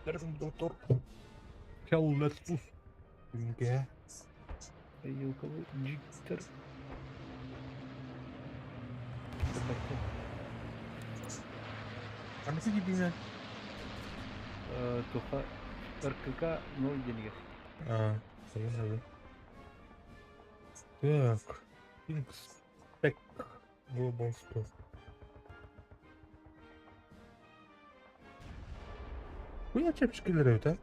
Доктор Келлетус Күнгэ Елковый джиктер. Ханнык дибиинэ? Туха РКК 0 деньгах. А, сайын Так, Spec Global Store. Хуя чэпчэкилэр эбит ээ?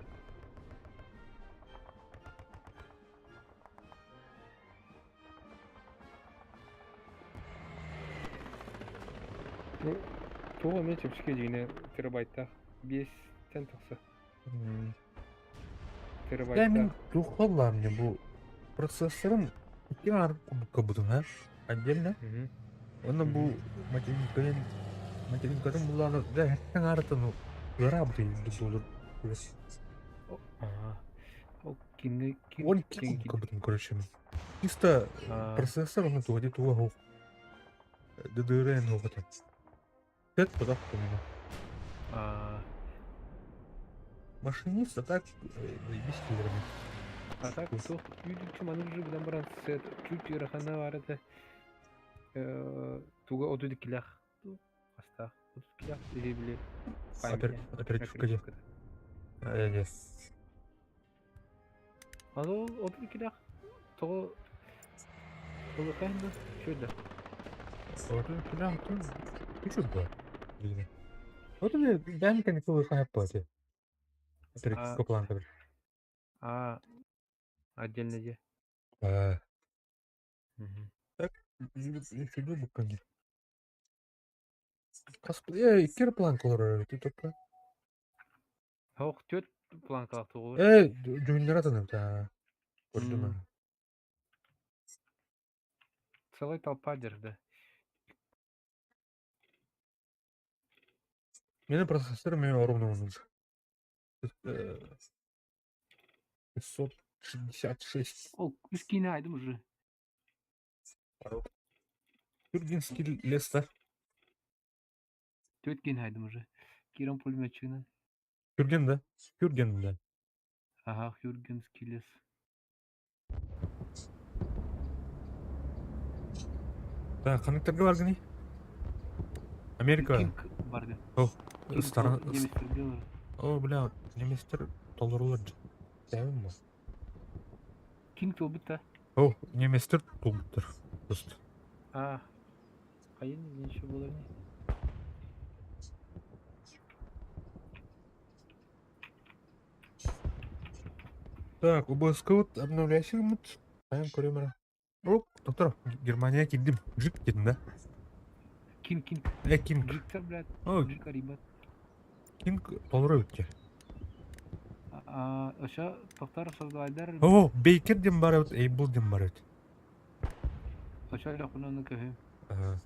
Ну, туох эмиэ чэпчэки дьиҥинэ терабайттаах. Биэстэн тахса. Дьэ мин Терабайттаах. туохха ыллаам дьэ бу процессорым икки аҥаар курдукка бутун аа отдельно. Уонна бу материнканан материнкатын буллаҕына дьэ эртэн аҥаарыттан ыараабыт доллар Аа. Ол кимҥэ ким Он икки киэҥ курдукка киирдэ? бутун короче чисто процессор онно туга туга суох ДДР суох этэ. Сет тутах по-моему. Машинист, а так заебись киллэрэмин. А так туох үүтүччү маннык уже гынан баран сет чуть ыарахана баар этэ. Туга отут иккилээх хастаах отут иккилээх или били Оперативка дии. Э, Аны ол отут иккилээх тоҕо Улахан да үчүгэй да. Отут иккилээх үчүгэй да билигин. Отут бэйэм кэнники улахан эппэти. Оперативка планка. А отдельно где? Так, үчүгэй буккан дии. Хас икки эрэ планка олорор эбит только. Ох, түөрт планкалаах тугу. Э, дьүһүннэрэ атын эбит аа. Көрдүм аа. Целый толпа дерде. Менин процессор мен ровно уже. 566. Ол үс киинэ айдым уже. Юргинский леста. Түөрт киинэ айдым уже. Киран пулеметчигынан. Юрген да? Юрген да. Ага, Юргенский лес. Так, ханныктарга баргыный? Америка. Кинг барды. О, Кинг сторона... немецтерге бар. О, бля, немецтер толорулар. Тәбим бу. Кинг толбут да. О, немецтер толбуттар. Просто. А, хайын ничего было не. Так, ОБСК обновляйся гыммыт. Хайан көрөм Оп, доктор, Германия киирдим. Жик дедим да? Кинг, Кинг. Э, Кинг. Жиктер, блядь. О, Жик ребят. Кинг толору эбит А, ошо тохтар создавайдар. О, Бейкер диэн баар эбит, Эйбл диэн баар эбит. Ошо лохунаны көһү.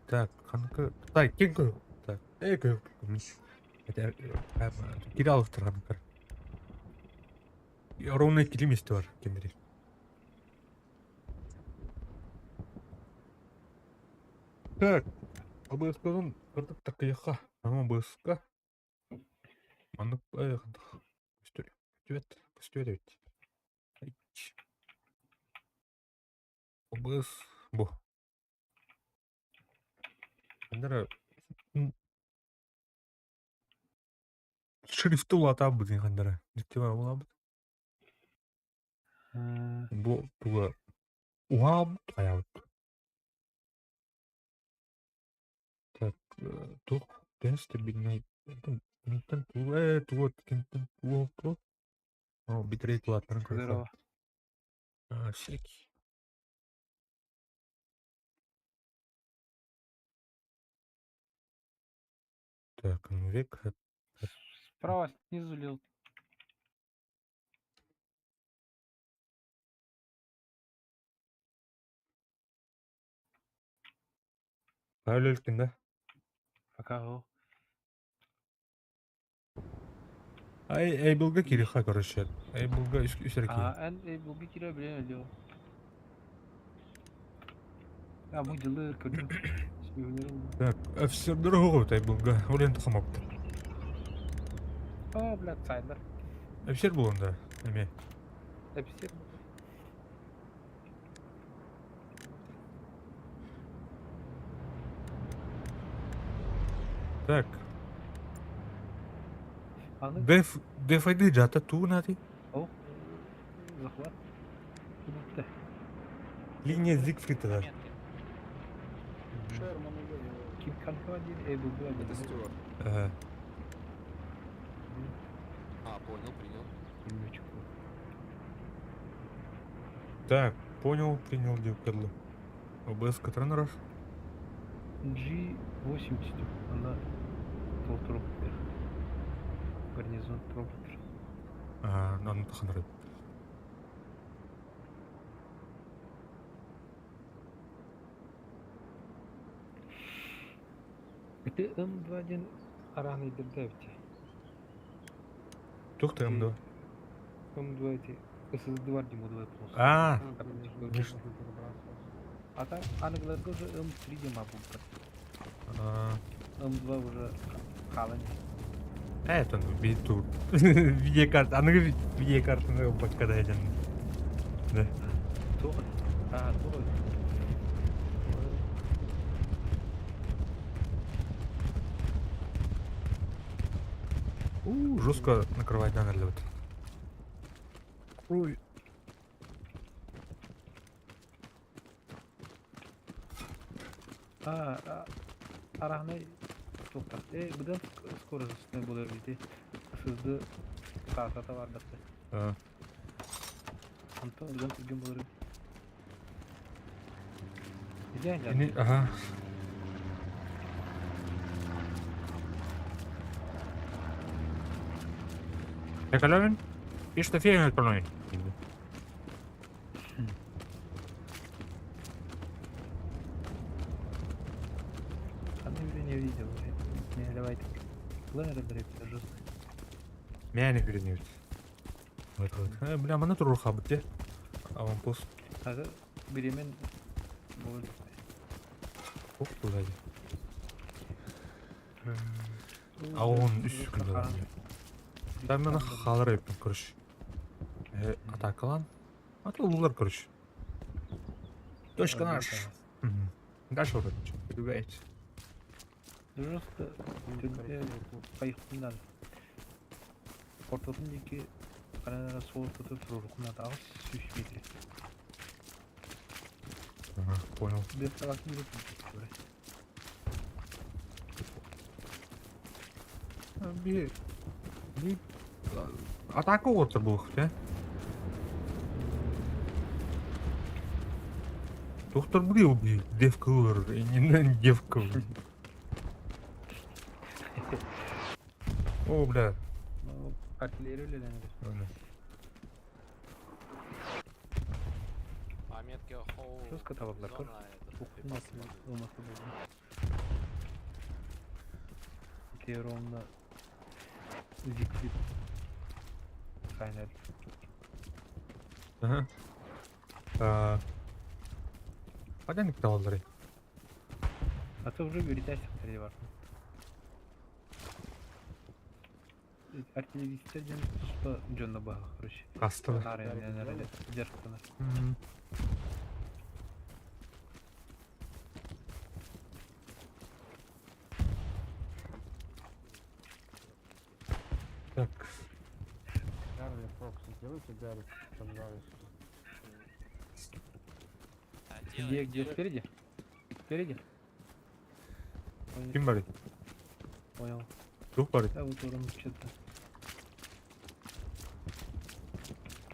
Так, ханка... Так, Кинг Так, эй, көһү. Кире алыстыр ханкар. Ровно иккилии миэстэ бар кинилэри. Так, ОБСК-ын кырдык такыйыхха. Ама ОБСК маннык көстөр. Көстүбэт, көстүбэт эбит. ОБС бу. Ханнара шрифты улаатаабыт диэн ханнара. Дьикти баар буолаабыт. Бу туга уһаабыт хайаабыт. Так, туох стабильнай киниттэн тугу ээ тугу киниттэн тугу О, битрейт улааттарын көрө Здорово. Всякий. Так, ну век. Справа снизу лил. Өлөлкүн да? Пока го. Ай, Эйблга кириха, короче. Эйблга үс эрэ киһи. А, эн Эйблга киирэ билэн өлүө. А, бу дьылы көрдүм. Так, офицердер оһоҕобут Эйблга. Ол эн тахамаппыт. О, блядь, сайдар. Офицер буолан да, эме. Офицер. Так. Аны Деф, дефайды жата туу нати. О, захват. Бүттэ. Линия Зигфрида. Метки. Шерман убил. Ким Канхва диэн ЭББ Это диэн. Стюарт. Ага. А, понял, принял. Немножечко. Так, понял, принял девкадлы. ОБС тренеров. G80 она полтроптер. Гарнизон троптер. А, аны таханры. Это М2 диэн арааны дэрдээбитэ. Тух ты М2? М2 эти ССД бар диэн модулай полосу. А, Миш- А так аныгыларга уже М3 диэн баар буолбуттар. а, М2 уже хаалан это ну, биту. Видеокарта. Аны видеокартаны баккада еден. Да. Туох? А, туох. У, жестко накрывать надо вот. Ой. А, а, араһынай туохтар. Э, быдан скоростной буолар эбити. ССД картата бардахта. А, Онтон быдан түргэн буолар эбит. Идеально. ини, ага. Экономин? И что фигня экономин? Аны уже не видел. Не, давай так. Лэнер это жестко. Меня не передневит. Вот, вот. Э, бля, мана турур хабыт, де. Аванпост. Ага, беремен будет. Ох, туда. А он үс күндө. Да мен халар эппин, короче. Э, атакалан. А то улар, короче. Точка наш. Мгм. Дальше вот это, передвигайте. Жестко кайыктынан. Ортотун диэки ханан суол тутуп турурукунан аҕыс сүүс метр. Ага, понял. Берталатын билет. А, Би... Би... Атака отыр бұл, да? Доктор был, би, девка ылыр, не девка. О, бля. Ну, артиллерия үлэлэнэр. Ладно. По метке Хоу. Жестко табаллар көр. Зона, этот, Уктун припасы падают. ылмасы болду. Ити ровно Зигфрид Хайнер. Ага. А... Қайдан табалар? А то уже веритящих бар. Артиллеристер диэн туспа дьонно баҕа, короче. Кастовый. Наар дьарыктанар. М. Так, Гарри Фокс, сделайте Гарри, пожалуйста. А, Где, делай, где, делай. спереди? Спереди? Понял. ким бар? Понял. Дух бар. Да, вот урон что-то.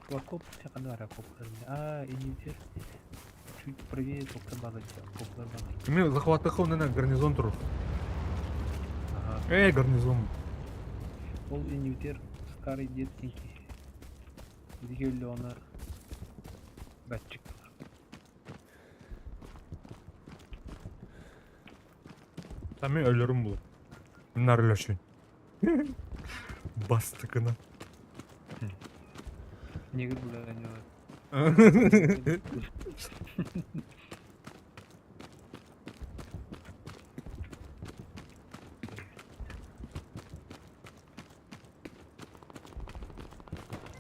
Окоп, окоп. А, инитер. Чуть правее только база, коплар база. Кими захватыхы на гарнизон турур. Ага. Эй, гарнизон. Ол инвитер старый дед некий. Дигеллена датчик. Там мен өлөрүм бул. Мына өлөшүн. Бастыкына. Негр бля.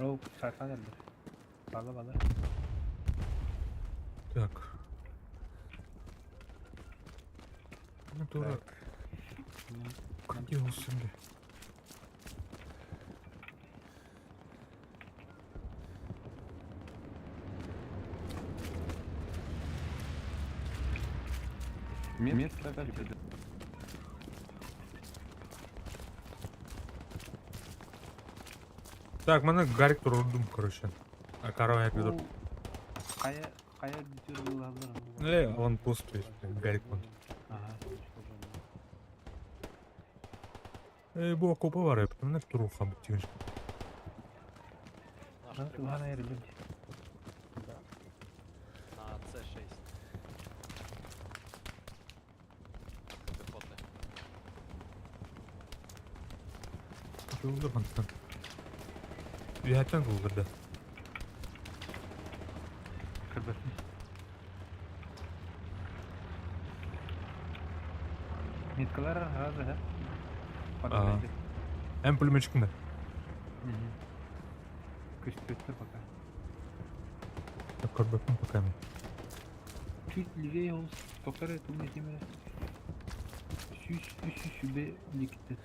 Ол саатаан эрдэ. Бала бала. Так. Ну тура. Где он şimdi? Метка тебе. Так, маны Гарик турдум, короче. А корова я пидор. Хайа хайа бүтүр булалар. Э, он пост, то есть, Гарик он. Ага. Э, бу окопа бар, я потому что туруха бутигин. Наши три Тугана эрдим. на С6. Пехоты. Тулдыр мантан. Үйәттен тулдырды. Кырбатын. Меткалар разы, ха? Ага. Эм пулеметчикінде. Көстөттөр пока. Так, көрбөппүн пока мен. Чуть левее ол токтор тумна темере. Сүүс үс сүүс сүбэ ликте.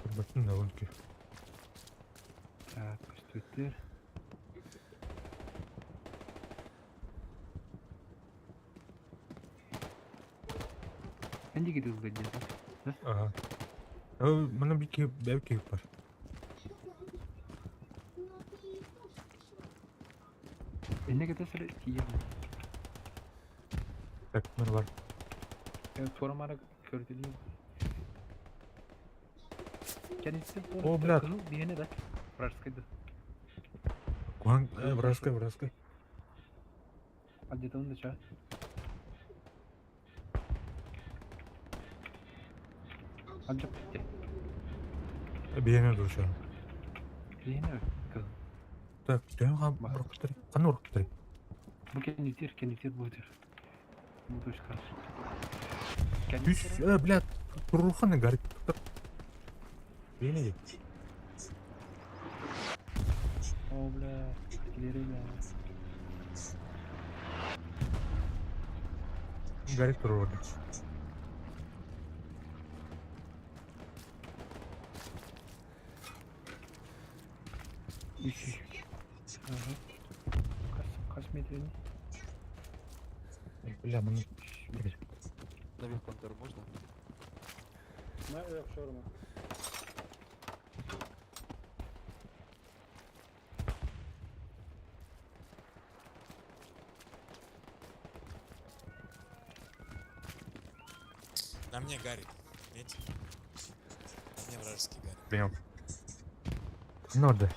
Көрбөппүн да өлке. Так, көстөттөр. Энди кетилге деді. Ага. Мына bir keyif, bir keyif бар. Энне кетесер тиер. Так, мына бар. Тура мара көрдүлүм. Kendisi О, блядь. Бихене да. Вражескайды. Куан, вражеская, вражеская. А где-то он да Алжап битте. Бейене душа. Бихене кыз. Так, тем ха бұрықтыр. Қаны ұрықтыр. Бу кенитер, кенитер бу дер. Бу точка. Түс, блядь, туруханы гарик. Бейене де. О, бля, артиллерия, бля. Гарик турурды. Үч. Ага. Kaç, kaç metre? Бля, мына Наверх пантеру можно? На F шаурма. На мне Гарик. Меть. На мне вражеский Гарик. прием. Норды.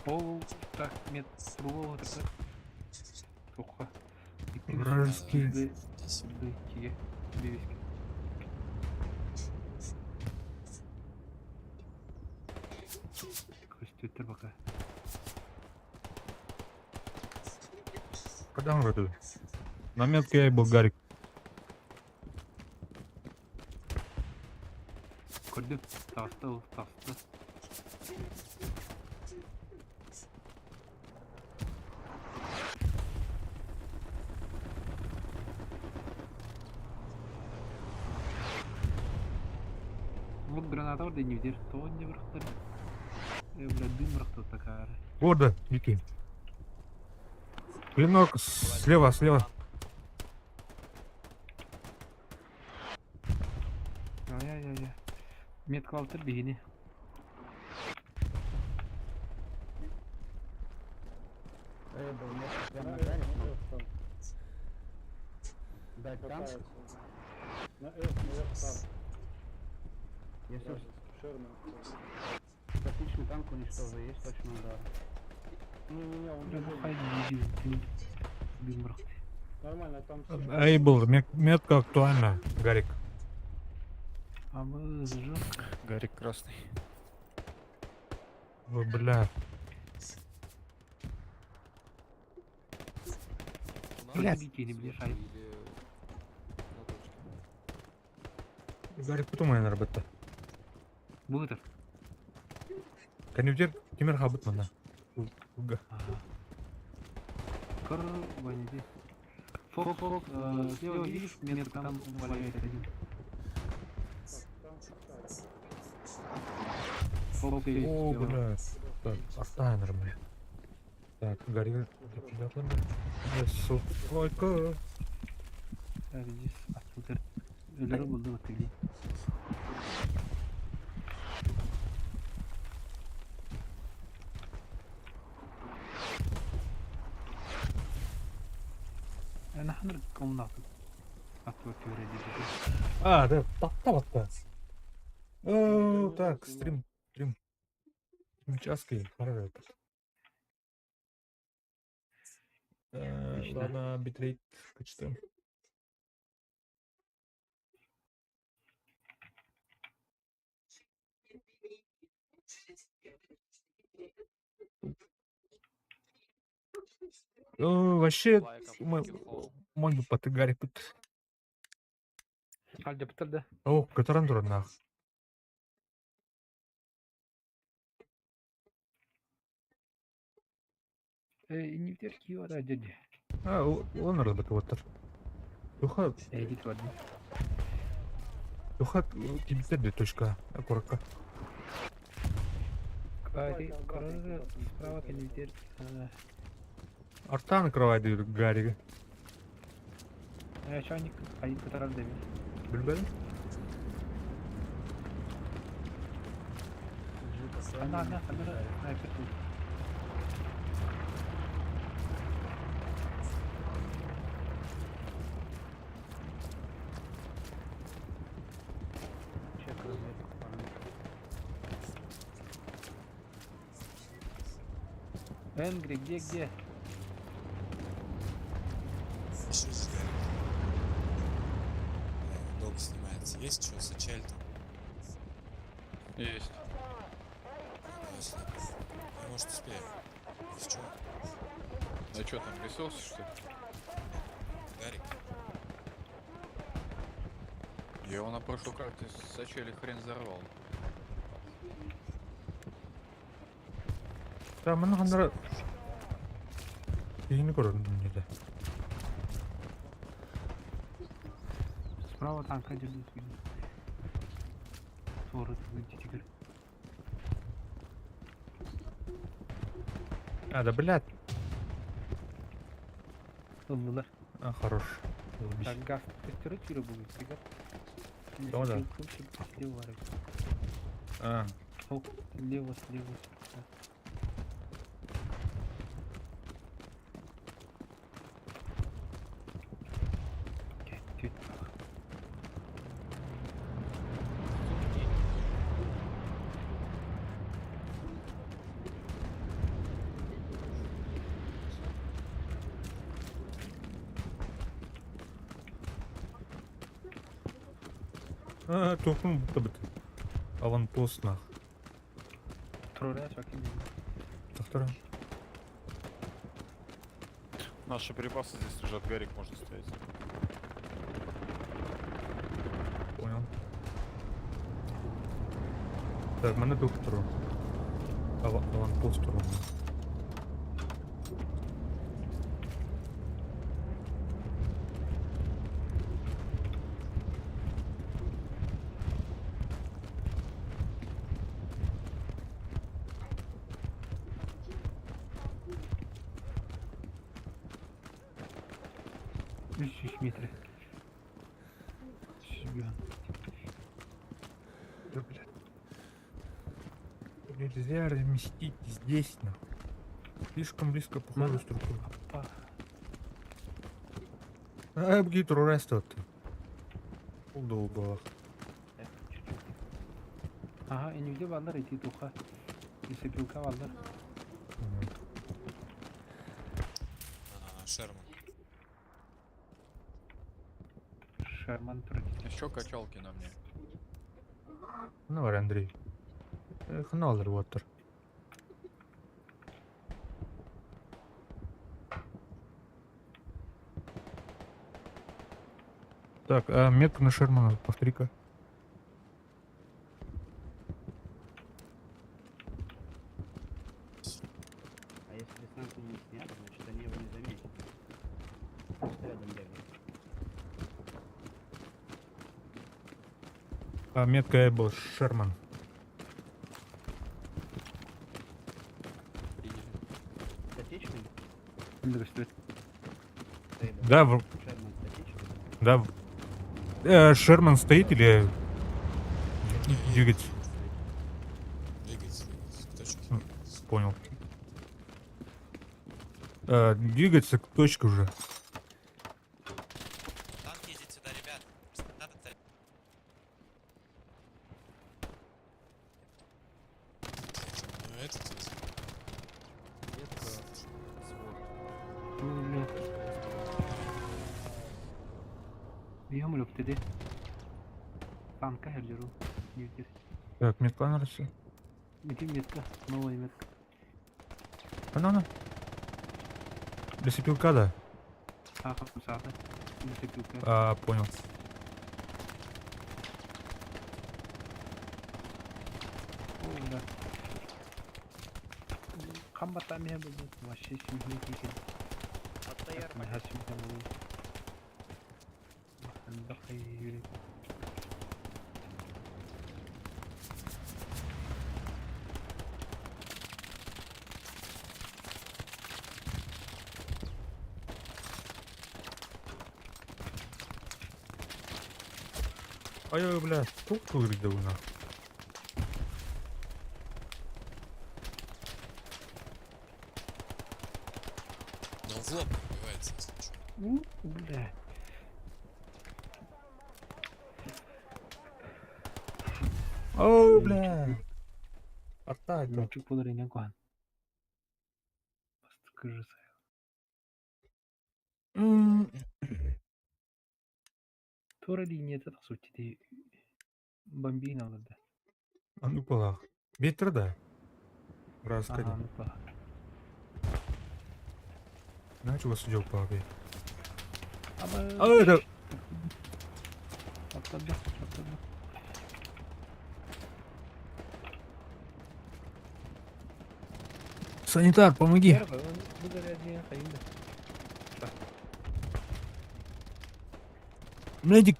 О, так, мет, другого так. Тоққа. Вражеский. Здесь. Киге. Бивиски. Көстөттөр пока. Когда он вроде? На метке я был Гарик. Көрдүм. Тағысты ол, тағысты. Вот граната бар не видер. То не бұрақтар. Э, бля, дым бұрақтар такая. Гордо, Ники. Клинок слева, слева. Я-я-я. Метка алтыр бигини. Эй, был нет, прям на Гарик, ну. Дать танк? На F, наверх танк. Если Вражеский, Шерман. статичный танк уничтожил, есть точный удар. Не-не-не, он Бля, не бу хай дым дым бұрақты. Нормально, там все. Эй, был, метка актуальна, Гарик. А мы жестко. Гарик красный. Ой, бля. нас Блядь. Бикини сверху ближай. или на точке? Гарик потом работа. Бу Конвейер Тимир хабыт мана. Уга. Кр, ванди. Фокс, Фокс, слева видишь, метка там валяется один. Так, там Гарик. Фокс есть О, слева. блядь. Так, оставим нормально. Так, Гарик, Сколько? Так, здесь оттуда. Өлөрө булду баттыгы. Ана ханыр комнату. Атту тюре А, да, тапта батта. О, так, стрим, стрим. Стрим хорошо. Отлично. Ладно, битрейт качество. Вообще, Like a мой, fucking hole. мой бы потыгарик тут. Алда бутыр да. О, катаран нах. Не втерки да дяди. А, он разботыватор. Туха, Эдит варди. туха, тебе точка, аккуратно. Кари, короче, справа конвейер. Арта накрывает Гарри. А еще они один который давили. Бульбель? Она, она, она, снайпер тут. Чек разведку парни. Энгри, где, где? Еще здесь Гарик. Бля, долго снимается. Есть что, Сачель там? Есть. Давай сюда. Я, может, успею. Если что, А что там, ресурсы, что ли? Гарик. Я его на прошлой карте с Сачели хрен взорвал. Там она хандра. Я не көрдüm неде. Справа танка держит видно. Сорок выйдите, теперь. А, да, блядь. Ыллылар. А, хорош. Заебись. Так, газ тестеры тюрі будет, ребят. Да, да. Слева, А, слева, слева. Чуть. а, тохун будто бы. Аванпост нах. Трора, чаки. Доктора. Наши припасы здесь лежат, Гарик можно ставить. Понял. Так, мене доктору. Аванпост ровно. Үш метр. Сүбүөн. Да, блядь. Нельзя разместить здесь, нахуй. Слишком близко похожую структуру. Апа. А, гитру рестот. Удобно. Чуть-чуть. Ага, энюде баллар ити туха. Лесопилка баллар. А, Шерман. Шерман против. Еще качалки на мне. Ну, var Андрей. Хналар water. Так, а метка на Шермана, повтори-ка. А если дистанцию не снят, значит они его не заметят. Просто рядом бегают. А, метка Эбл, Шерман. Приняли. Статичный? Здравствуйте. Тейбл. Да, Шерман статичный? да. Шерман стоит или двигается? Двигайтесь, двигайтесь. К точке. Двигайтесь. Понял. Двигается к точке уже. Танк едет сюда, ребят. Надо Ну этот вот. Метка. Свод. Ну, бля. Бьем dedi. Танка herjuru. Yürü. Так, метка на России. Где метка? Новая метка. Она, она. Лесопилка, да? Ага, сада. Лесопилка. А, понял. О, да. Комбата меня был. Вообще сильный. Ай-ой, бля, сколько выглядел нахуй. Но он в лоб убивается, если чё. Ну, бля. О, бля. Арта это. Чук подарение куан. Скажи. Тура линия это сути ты бомбина да. А ну палах. Ветер, да. Раз, Ага, ну па. Начал сидел папе. Аба. А это. Atladı, atladı. Санитар, помоги. Первый, он bu заряднее, hayırlı. Медик.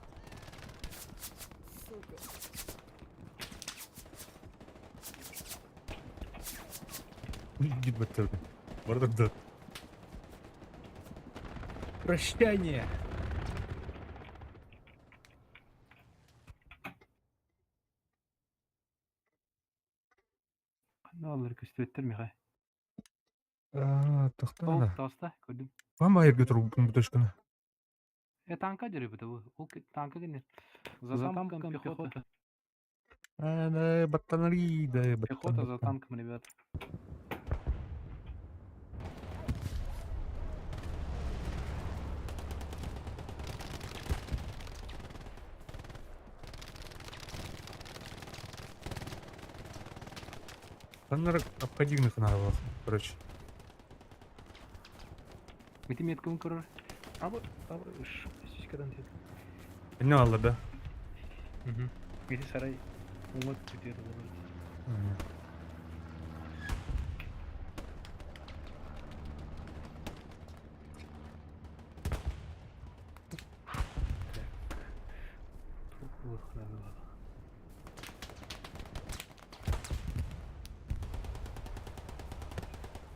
Git bakalım. Бардак да. Прощание. Ne olur köstürettir Mihai. А, Ол тохтана. тоста көрдүм. Вам айыргы турбун точканы. Э танка жүрүп бу. Ол танка гене. За танком пехота. А, да, баттанари, да, Пехота за танком, ребят. Таннар обходивных надо, короче. Мити меткам көрөр. Аба, аба, ш, сиськадан дед. Не алла, да? Угу. Мити сарай умат күтер болот. Тух надо было.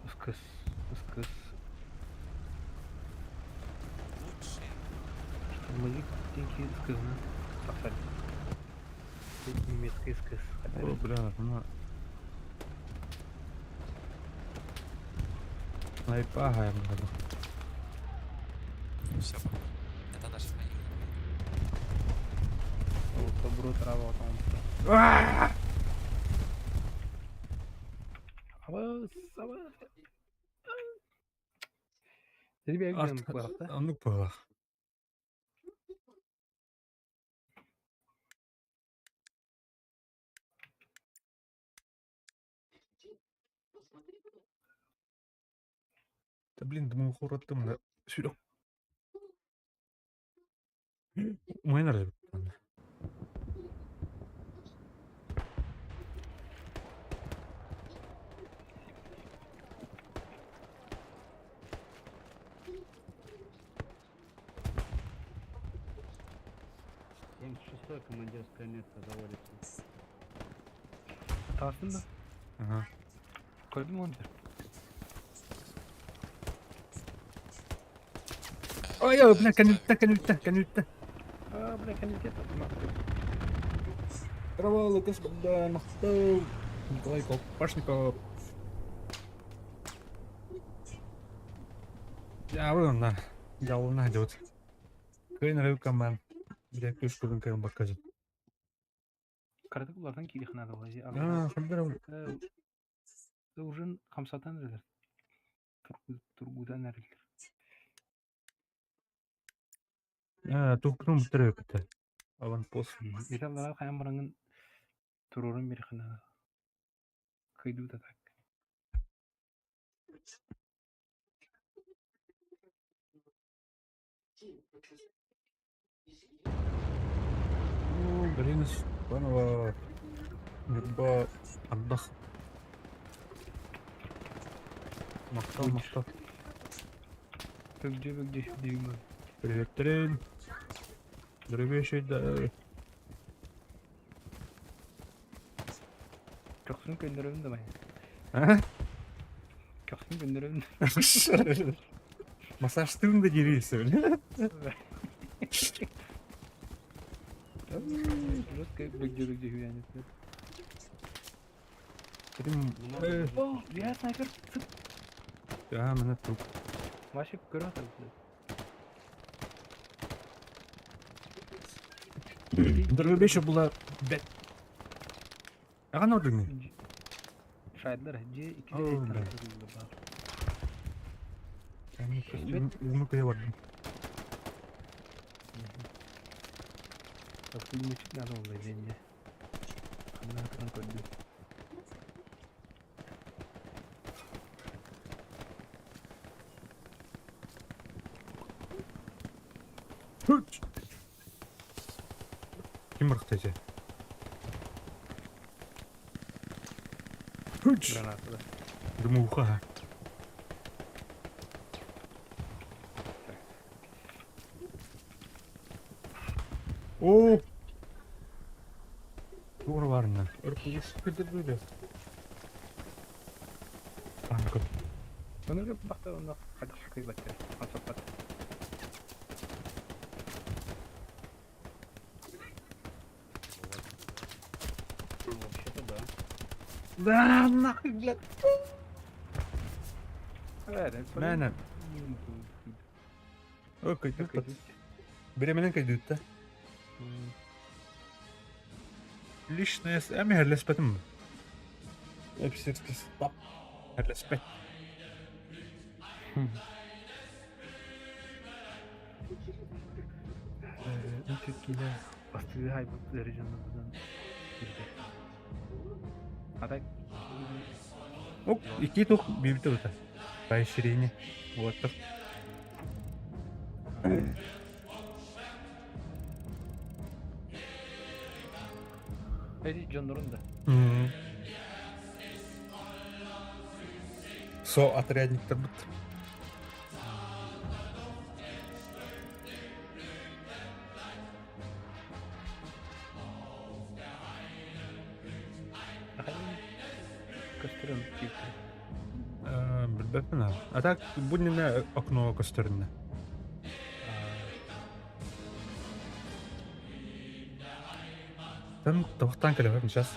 Ускыс, ускыс. Лучшие. Штурмовик деньги сказано. Тахсар. Немецкий СКС. О, бля, она... Найпага, я буду. Все, это наша могила. Добро трава там. Абас, абас. Тебе Арт, а ну палах. Да блин, думаю, хораттым да. Сюда. Умайан эрэр. 76-й командирская метка заводится. Atarsın da. Ага. Gördün mü onu? Ой, ой, бля, кэнниттэн, кэнниттэн, кэнниттэн. Aa бля kendisi yaptı. Здорово, Лукас Богдан, Махтал, Николай Колпашников. Я вон я волна идет. Кыйын рывка Бля, күш көрін кайын баккажы. Каратык улардан кири ханада олай. А, хабдар. Ужин хамсатан эрэлэр. Тургудан эрэлэр. А, тухкнум тректе. Аванпост. Италлара хайан бараңын турурун бир ханада. Кыйду да так. Ну, Галина Степанова. Нюрба Ардах. Махтал, махтал. Бөгдө бөгдө дүймө. Привет, Трин. Здоровейший, да. Көхсүн көндөрөбүн да бай. А? Көхсүн көндөрөбүн. Массаж тылында дерился, бля. Жестко бөгдө бөгдө хүянет. Трин, Много О, я снайпер. Сып. А, менә тук. Вообще көрүп атат. Здоровейший была, блядь. Ага, ордың. Шайдылар же iki О, бля. Уны кая бардым. Пулеметчик надо было деньги. Она там көрдү. Хуть! Ким ырыктайчы? Хуть! Граната да. Дымуха. О! Тура барына. Ыркыгыс көтөрдү. Танк. Өнөргө бакта онда кадык кыйбат. Ансаппат. Ну, вообще-то да. Да, нахуй, блядь. Evet. Мәнә. О, кайдык. Беременен кайдык та. Личное с эми херлеспетим. Офицерский стаб. Херлеспет. Türkiye'de bastığı hayvan derecanlarından biri. Atak Оп, ики тух бибите бута. Поощрение. Вот так. Эди Джон да. Со отрядниктер бут. Көстөрөм кипти. Билбеппин. А так бу неме окно көстөрүнэ. Там тохтан келебем сейчас.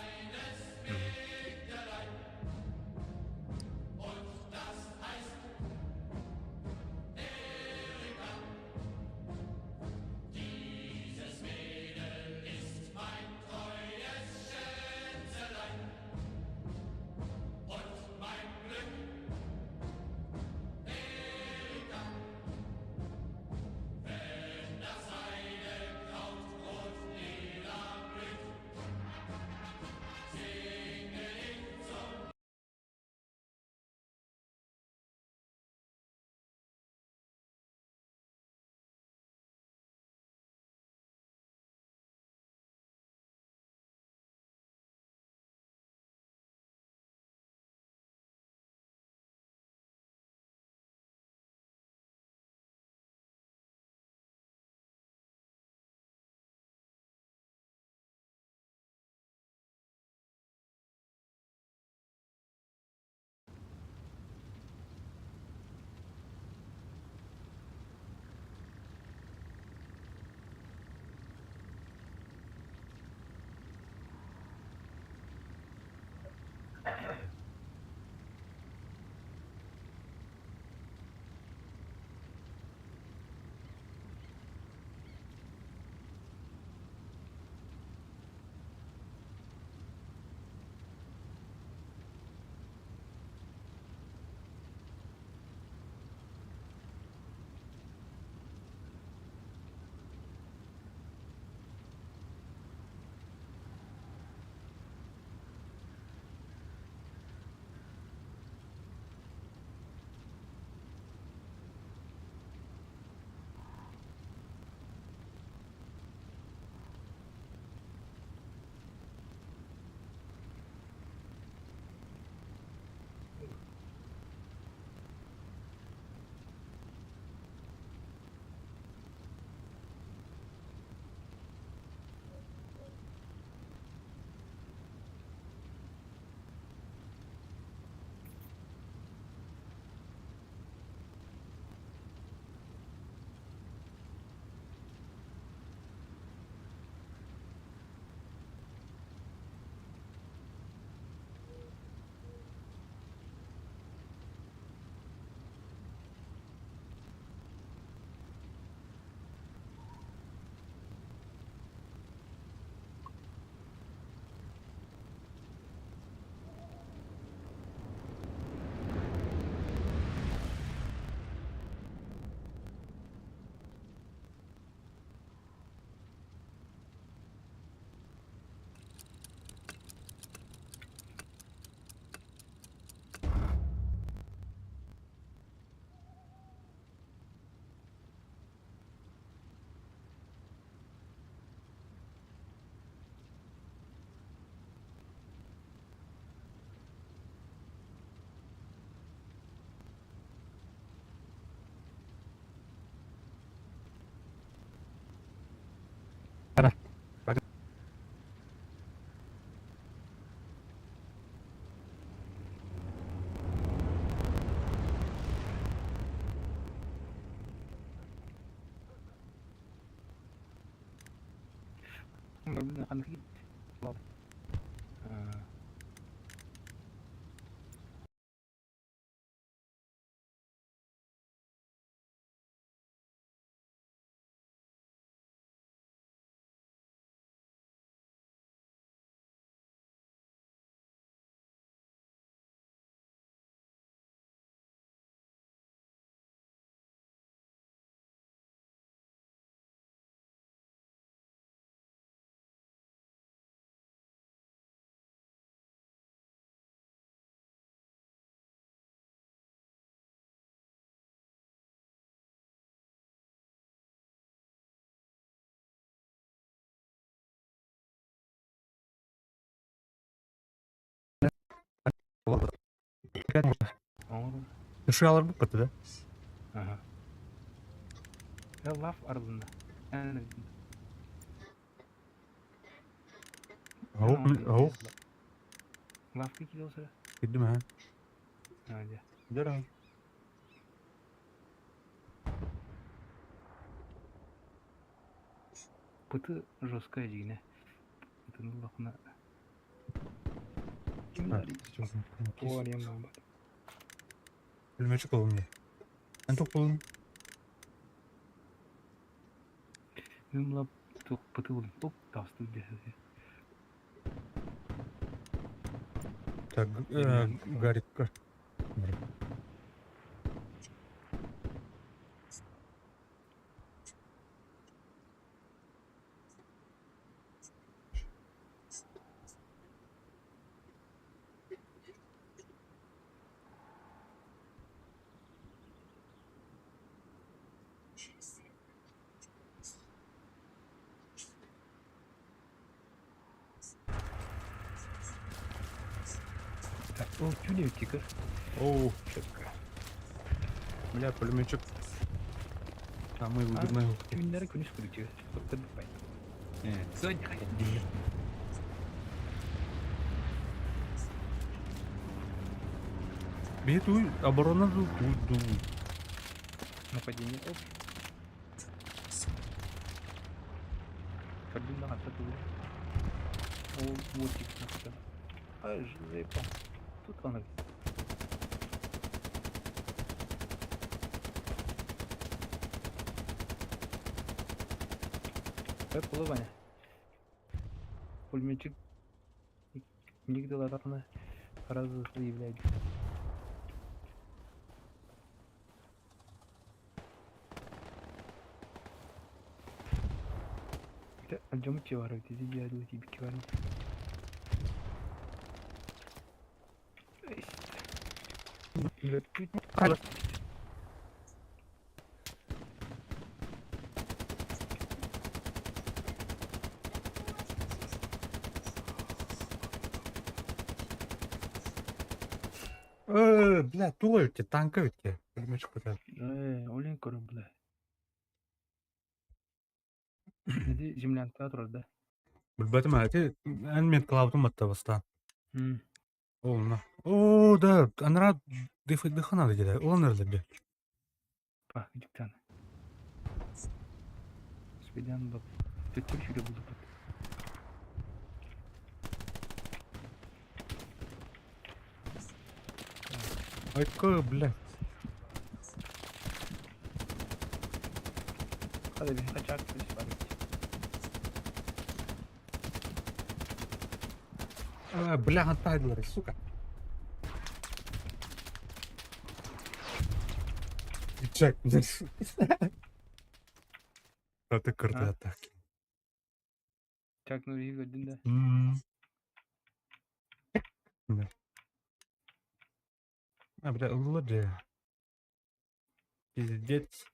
Ышалар бу да? Ага. Лав арылынна. Ау, ау. Лавка кидался. Кидим ha. Hadi. Дара. Пыты жесткая дигне. Пытының лақына. Пулеметчик болдум мне. Мен тоқ болдум. Мен мына тоқ пыты болдум. Топ тасты десе. Так, Гарик, Так, ол тюле тикер. Оу, Бля, пулеметчик. А мы выгодно. Түүннәре күнүс күрүчү. Токтор бай. Бету оборона ду ду. Нападение. Оп. Көрдүм да атты. Ол вот тик Ай, жопа. Тут она. Как улыбание. Пулеметчик нигде ларатны сразу заявляет. Альдем чевар, где я тебе кивар. Бля, тула өтте, танка өтте. Пулеметчик бля. Олен көрім, бля. Неде землянка турар да. Билбетим әти, эн мен клавдым атта баста. О, на. О, да, анара дыхана деді. Ол нерде бе. Па, диктан. Спедан бак. Төттөр шүрө булду бат. Айка, бля. Hadi bir kaçak polis var. А, бля, антайдлеры, сука. Чек, А ты круто так. Чак Нурри көрдүн да. Да. А, бля, лоди. Пиздец.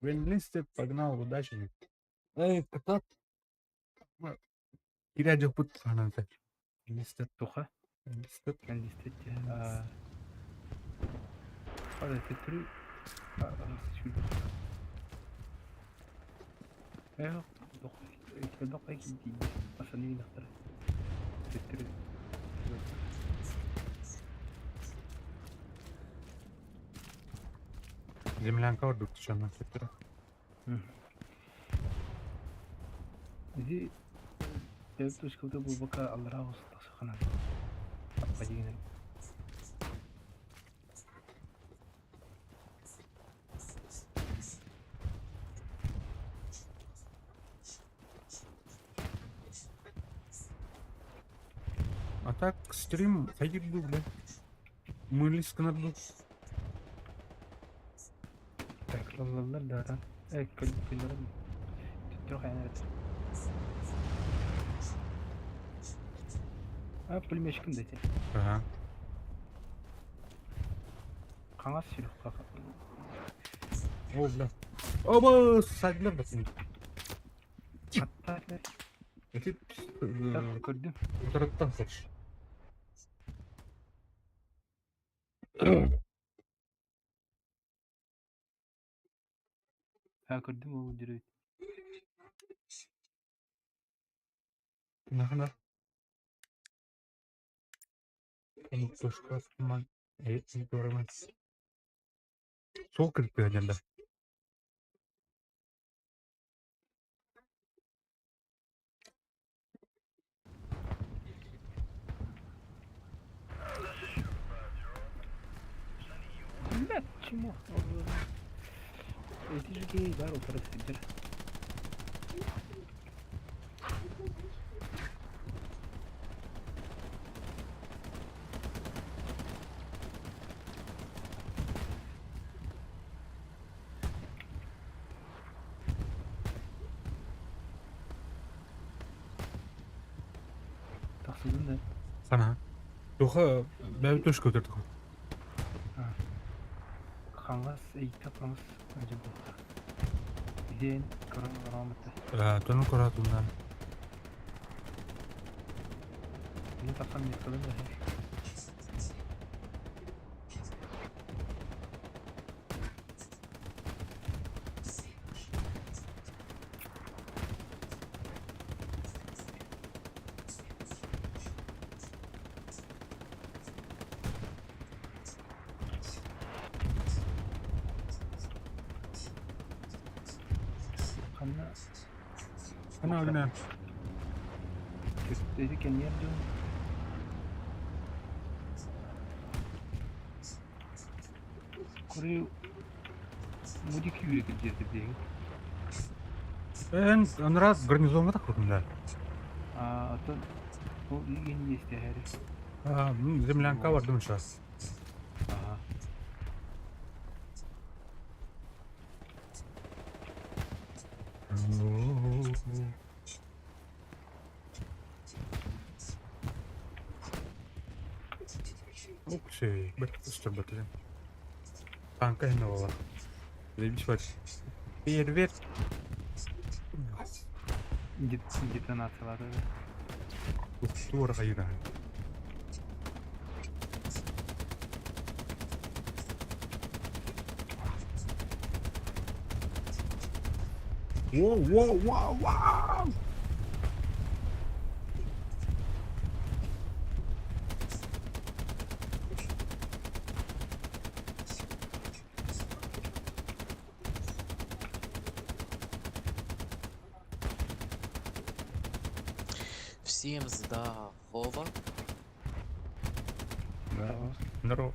Венлисте погнал, удачи. Эй, кота. Киря пут ананта. Листет, Туха. листет. Листет. Hadi төттөрү шүрө. Э, док ди. Асаны нахтар. Төттөрү. Землянка ордук на сектора. Ити төрүт точкабыта буолбакка аллараа тахсаххына аппа дигинэн. А так стрим хайдыр бу бля. Мылис гынар бу. Так, ыллаллар да э көллөрүм төттөрү хайан эбит. А пулеметчикым да ити. Ага. Хаҥас сүрүххэ. О, бля. Оба, садилар да син. Хатта Ити көрдүм. Утарыттан сач. Ha көрдүм ол дьүрү. Нахана. Точка көрөмөн. Сол кирип да. Бля, чему? Эти же геи бар утары сидер. Тахсыдын да. Сана. Туха бәбі төш көтөрдүк. Хаҥас эйкэ хаҥас дьэ буолла. Диэн көрөн олорооммут. Тону коратунан. Мин тахсан миэскэлэн да Ханна Ана билмен. Эти кэнниэр дьон Куры мудик юрик где-то бегает. Эн анрас гарнизонга так да. А то ол иген есть әһәре. А, землянка бардым сейчас. Ага. Уксей, бет үстөр бет. Танка хинне була. Лебиш бар. Первер. Детонациялары. Тур хайра. Воу, воу, воу, воу! Всем здорово. Да. Здорово.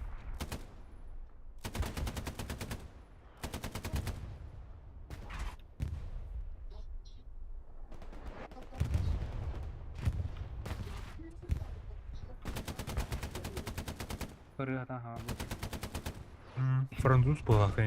Көрү ха Француз плохо,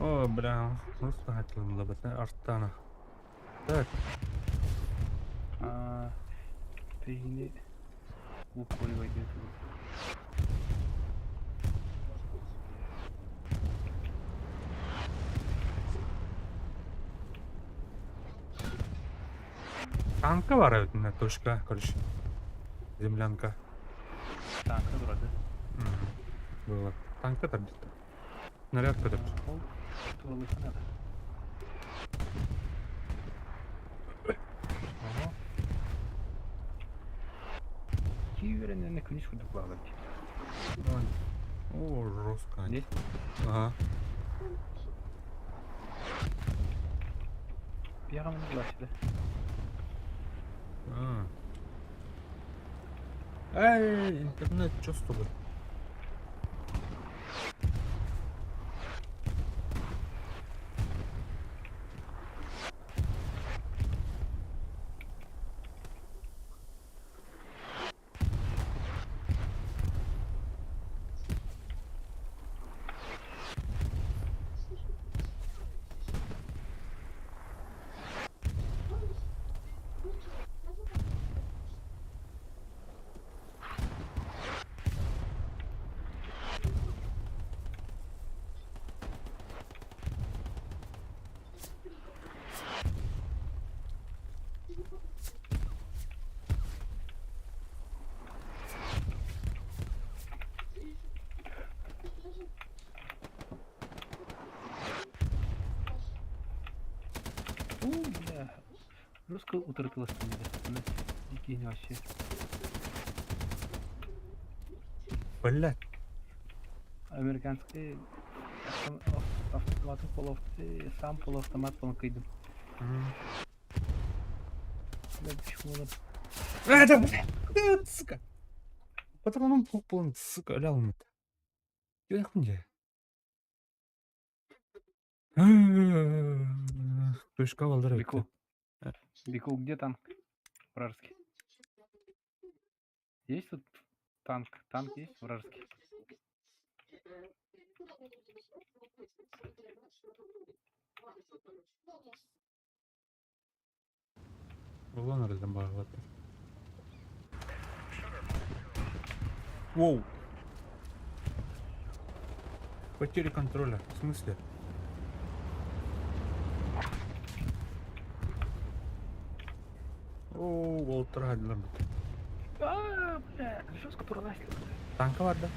О, бля, просто хотел бы Артана. Так. А, пейни уколивай Танка бар на точка, короче. Землянка. Танка вроде. Было. Танка там где-то. Снаряд где-то. Итии үөрэннэнэ күнүс курдук баалар дии. Ой. О, жестко. Не? Ага. Пиаҕа маннык да. А. Эй, интернет, что с тобой? У, бля. Жестко утратилась там, Дикие вообще. Блядь. Американский автомат сам полуавтомат полкайдым. Бля, почему он А, да, блядь, э, сука. Патроном полон, сука, лял. Я хуйня. Точка валдар Бикул. Бикул, где танк? Вражеский. Есть тут танк? Танк есть вражеский? Улан разомбовато. Воу. Потеря контроля. В смысле? О, Уолтер Хадлер. А, бля, жестко туралась. Танка бар да?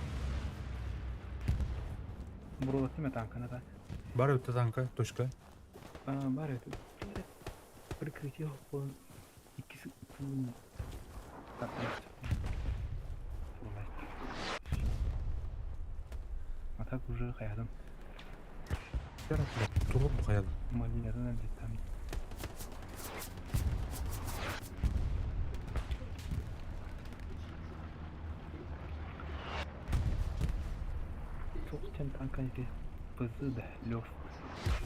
Бро, тиме танка, на так. Бар өтө танка, точка. А, бар это. Прикрытие он. Иккис. Так, туралась. А так уже хаядым. Туруп бу Малинерden elde там. Çok ten tanka idi. Bızı da löf.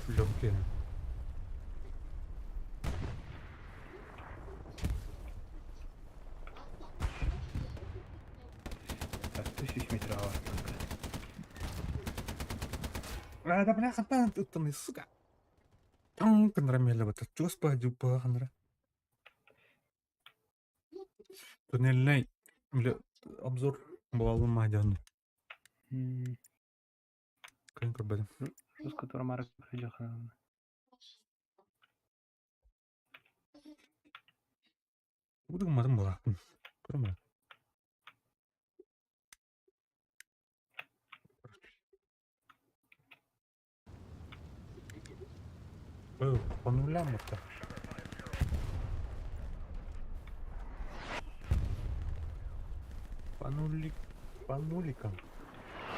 Легкие. Так, 1000 метр var tanka. А, да бля, хатан тут сука. Танк нрамеле вот. Господи, пахнра. Туннельный, бля, обзор бывал мадян. Кайын көрбөдүм. Жестко турамары жакын. Удугмадым була. Көрмө. По нулям это. По нулик, по нуликам.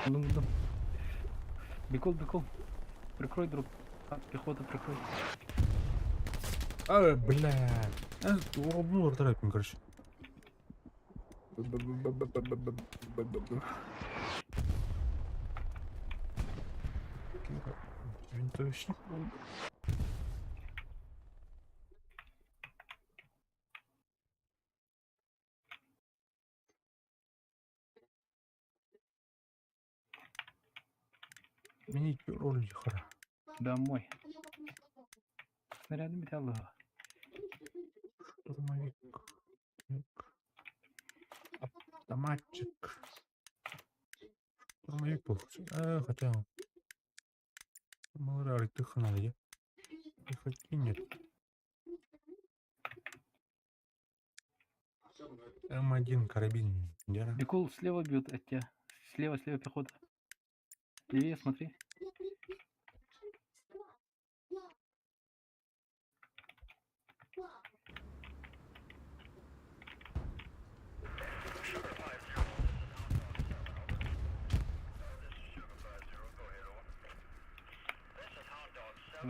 Buldum buldum. Бикол, бикол. Прикрой, друг. А, пехота прикрой. А, бля. Урубнул вертолетом, короче. Винтовочник. Сменить роль хара. Домой. Снаряды металла. Штурмовик. Так. Автоматчик. Штурмовик был. Хотя... Мало ты хана, я. Хотя нет. М1 карабин. Дера. Бикул слева бьет от тебя. Слева, слева пехота. Левее смотри.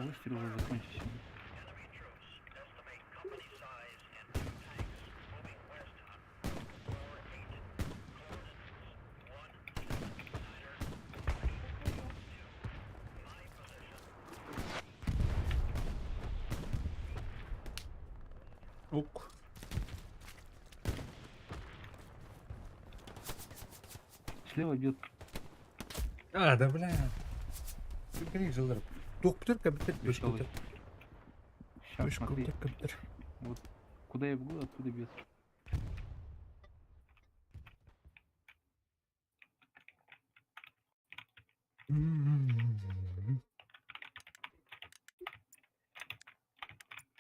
Выстрел уже закончился. Ок. Слева бьет. А, да бля. Бери жылдар. Доктор компьютер, Веселый. компьютер. Сейчас, смотри. Компьютер, компьютер. Вот куда я бегу, оттуда бьет.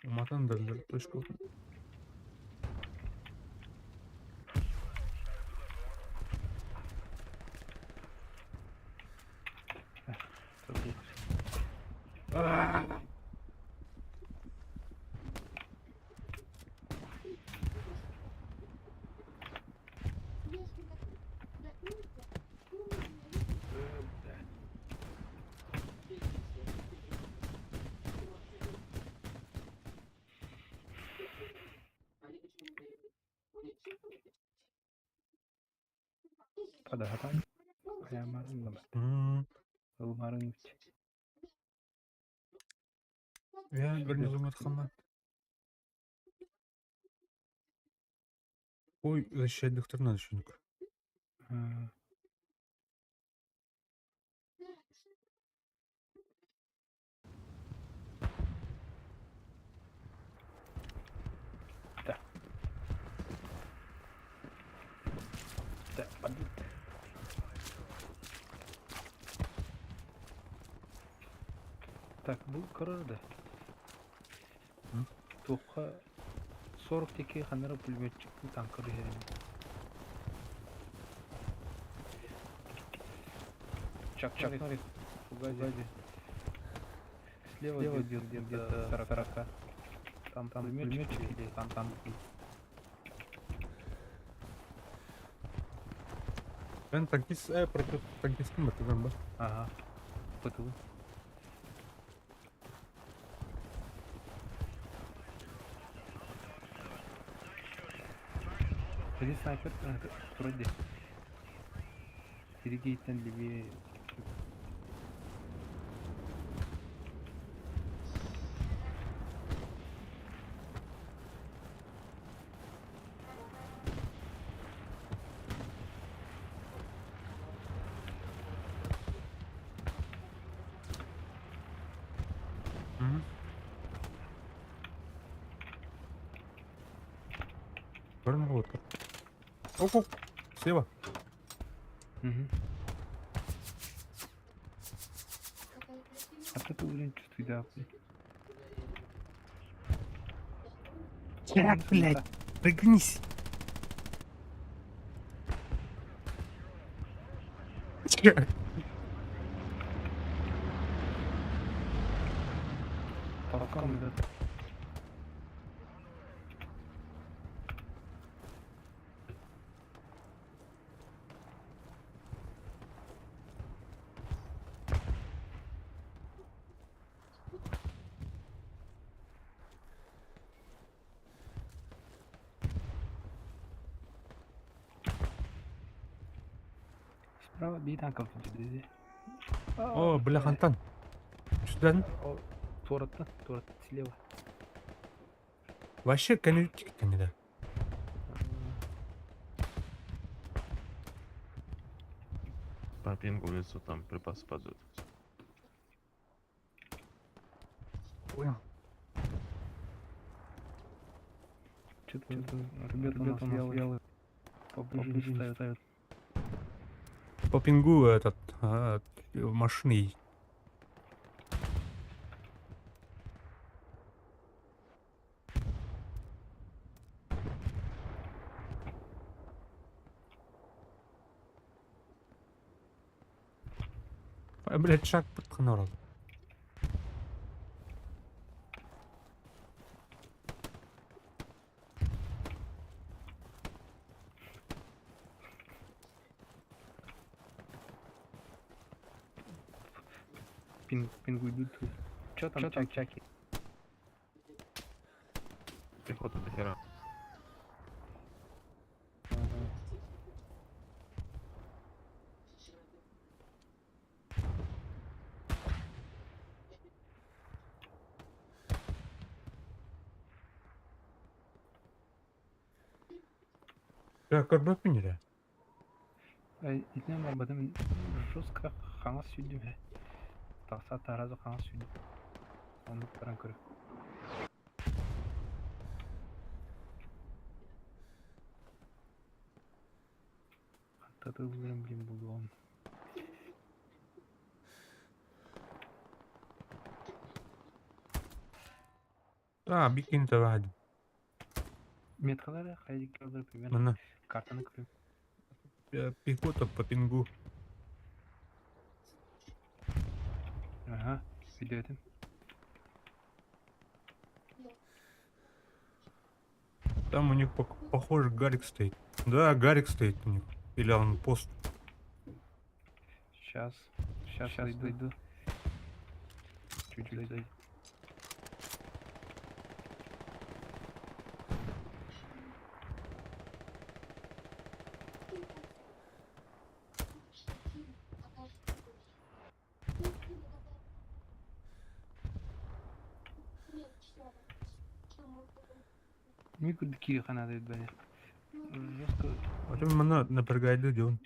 Уматан дырдыр, точка. Падагатан. Прямо. Ылмарын. Я гарнизон хама. Ой, защищать доктор надо еще. Да. Да, подъ- Так, бұл көрді. Тоққа 40 теке қанара пулеметчик танкы беремін. Чак, Чак Норрис, Фугази. Слева, Слева где-то где-то 40. Там, там пулеметчик или там танки. Ben tankist, против танкистым ба, ба. Ага. ПТУ. Один снайпер вроде. Сергей левее. Угу. Вот. Оп, оп. Слева. Угу. А ты уровень чувствует, да. Так, блядь, прыгнись. Толком идет. Справа бей танков dedi. О, бля, хантан. Сюда. Туратта, туратта слева. Вообще конютик не да. По пингу в лесу там припасы падают. Понял. Что-то ребята, ребята у нас вялые. Поближе не ставят. По пингу этот машины. А, блядь, шаг подхнорал. Пинг, пингу идут. Чё там, чак чаки? Пехота до хера. Я көрбөппүн эрэ. Итинэн барбатым жестко хаҥас сүүрдүм ээ. Тахса таразы хаҥас сүүрдүм. Оннук баран көрө. Хантатылларын билин булуом. А, бикин табаадым. Меткалары хайдик алыр примерно. Манна Картаны көрүм. Пехота по пингу. Ага, видеотым. Там у них похоже Гарик стоит. Да, Гарик стоит у них. Или он пост. Сейчас, сейчас, сейчас дойду. Чуть-чуть дойду. Никуда кириха надо бля. Жестко. А то манна напрягает люди он.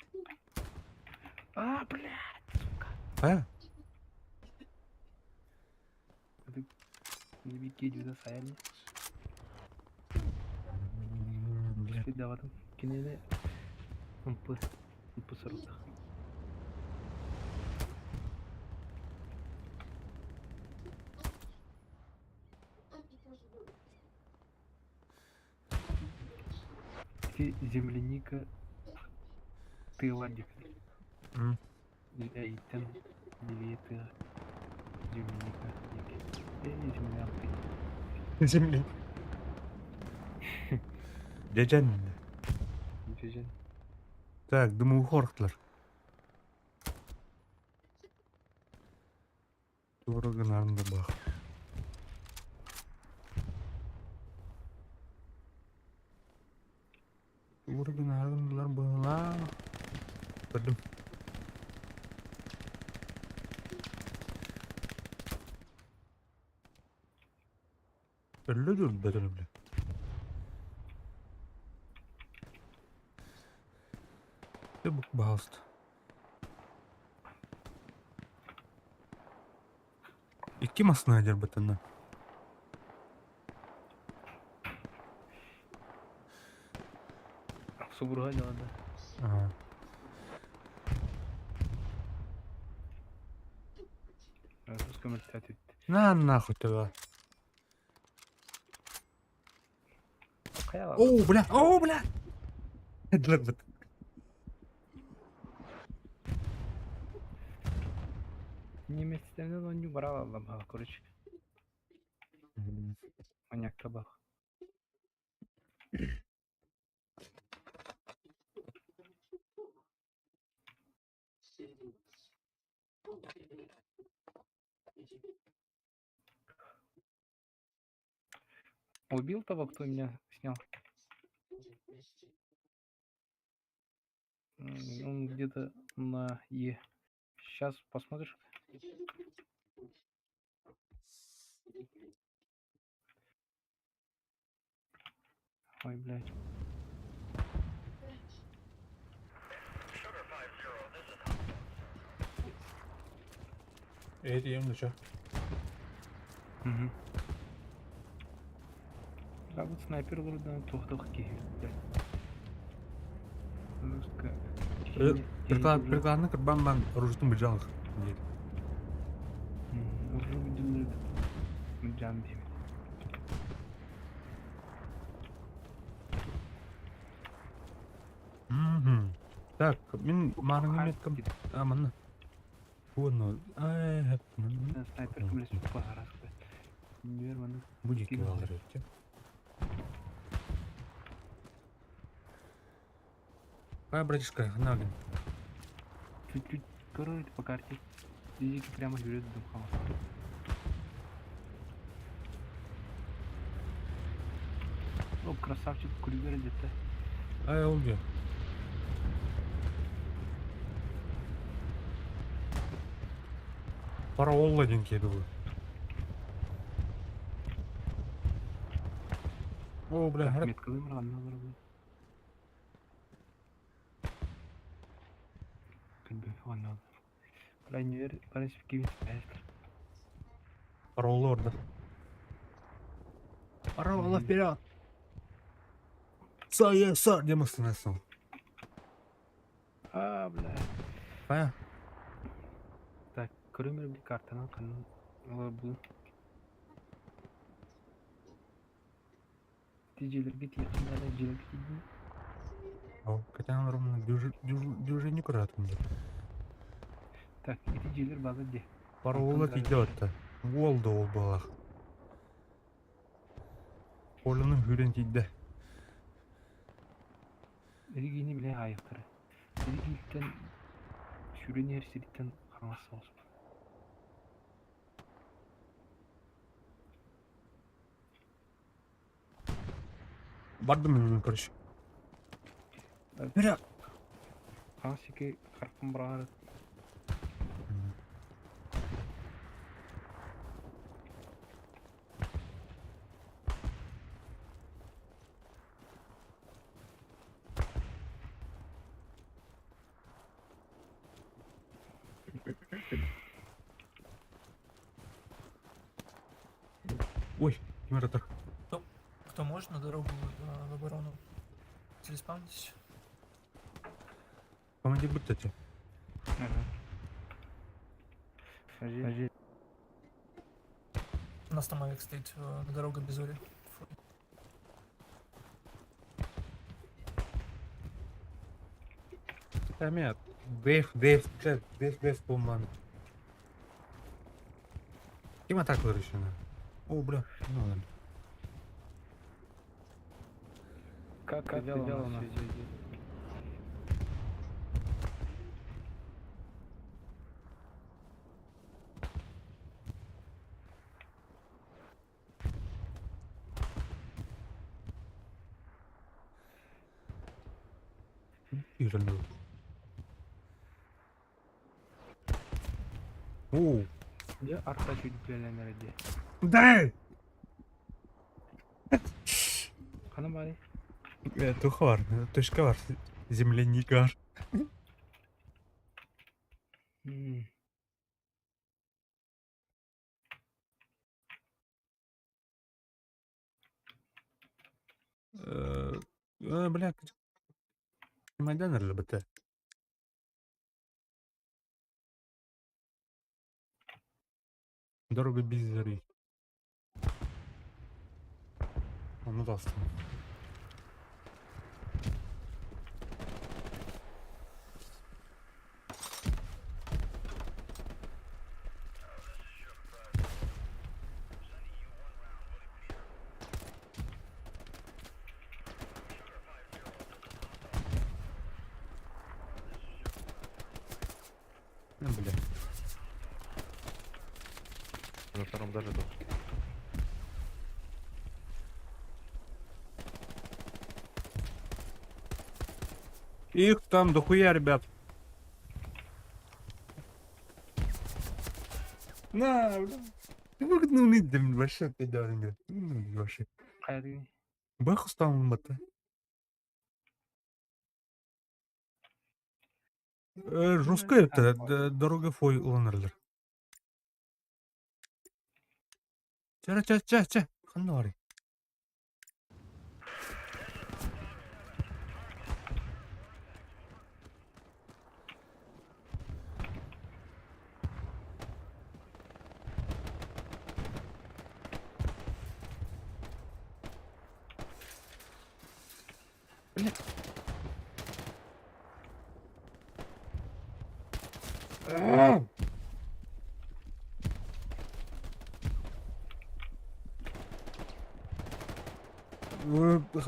А, бля, сука. А? Не бики жүдә саяли. Бля. Даватым. Кинене МП. МП сорок. Ти земляника тыла дик. Эйтен дивие тыла. Земляника дик. Эй, землянка. Земли. Дядян. Дюжин. Так, думаю, хорхтлар. Туругунарында бах. Туругунарындылар быһылаа. Көрдүм. Өллө дүр бөтөнү биле. Ты пожалуйста. Икки масына дер бытына. Субурга делада. Ага. Жестко мертвят. На нахуй тебя. Кая О, бля, о, бля. Длак быт. Немецтерден он бара алам, короче. Маньяк табах. Убил того, кто меня снял? Он где-то на Е. Сейчас посмотришь. Ой, блядь. Эти ем ну чё? Угу. Да, вот снайпер вроде тух-тух Жестко. Приклад, прикладны кырбан оружитын быжалых. Нет. Уже видели. Джан деймин. Мгм. Так, мин марыңы меткам. А, манна. Уону. Ай, хэп. Снайпер кімлес пағарас. Нер маны. Будет Кинул. алыр өтте. Ай, братишка, нагин. Чуть-чуть короче по карте. Изики прямо жүреді дым. О, красавчик Крюгер где-то. Ай, ол где? Параолла диэн киһи дуу. О, бля, Так, харат. меткалыым ранна олоробун. Күндү, онно. Броневер, броневик Параолла орда. Параолла вперед! Са, са, где мы становимся? А, бля. А, Так, көрөмөр bir картанан канын олорбун. Тижелерге тиякында дьиэлэргэ тиийдим. Хотя он ровно дюжи не кратко. Так, ити дьиэлэр баалар дии. Параолла Онтон идет-то. Уол да ол балах. Оленың хүрен тиді. Эригиини билэ аайыктара. Эригииттэн сүүрэн иһэр сириттэн хаҥас соҕус. Бардым мен, короче. Бля. Хаҥас сики харахпын быраҕар Ой, генератор. Кто может на дорогу в оборону? Телеспамнитесь. Помоги быть эти. Подожди. У нас там авик стоит на дорога без Ори. Фу. Нет, Дэйв, Дэйв, Дэйв, Дэйв, Дэйв, по-моему. Кем атака решена? О, бля, ну ладно. Как, как дело у нас идет? Ирнул. О, Дьэ, арта сүүрдүлэнэр дии. да! Ханан баарый? Тухар, точка бар, земляника. М. Бля, Майдан ЛБТ. Дорога без зари. Он удастся. Ну, бля. На втором даже тут. Их там дохуя, ребят. На, бля. Ну, не дым, вообще ты дерни. Вообще. Хайа Бах устал мата. Жестко это, дорога фой уланарлар. Ча ча ча ча. Ханнары.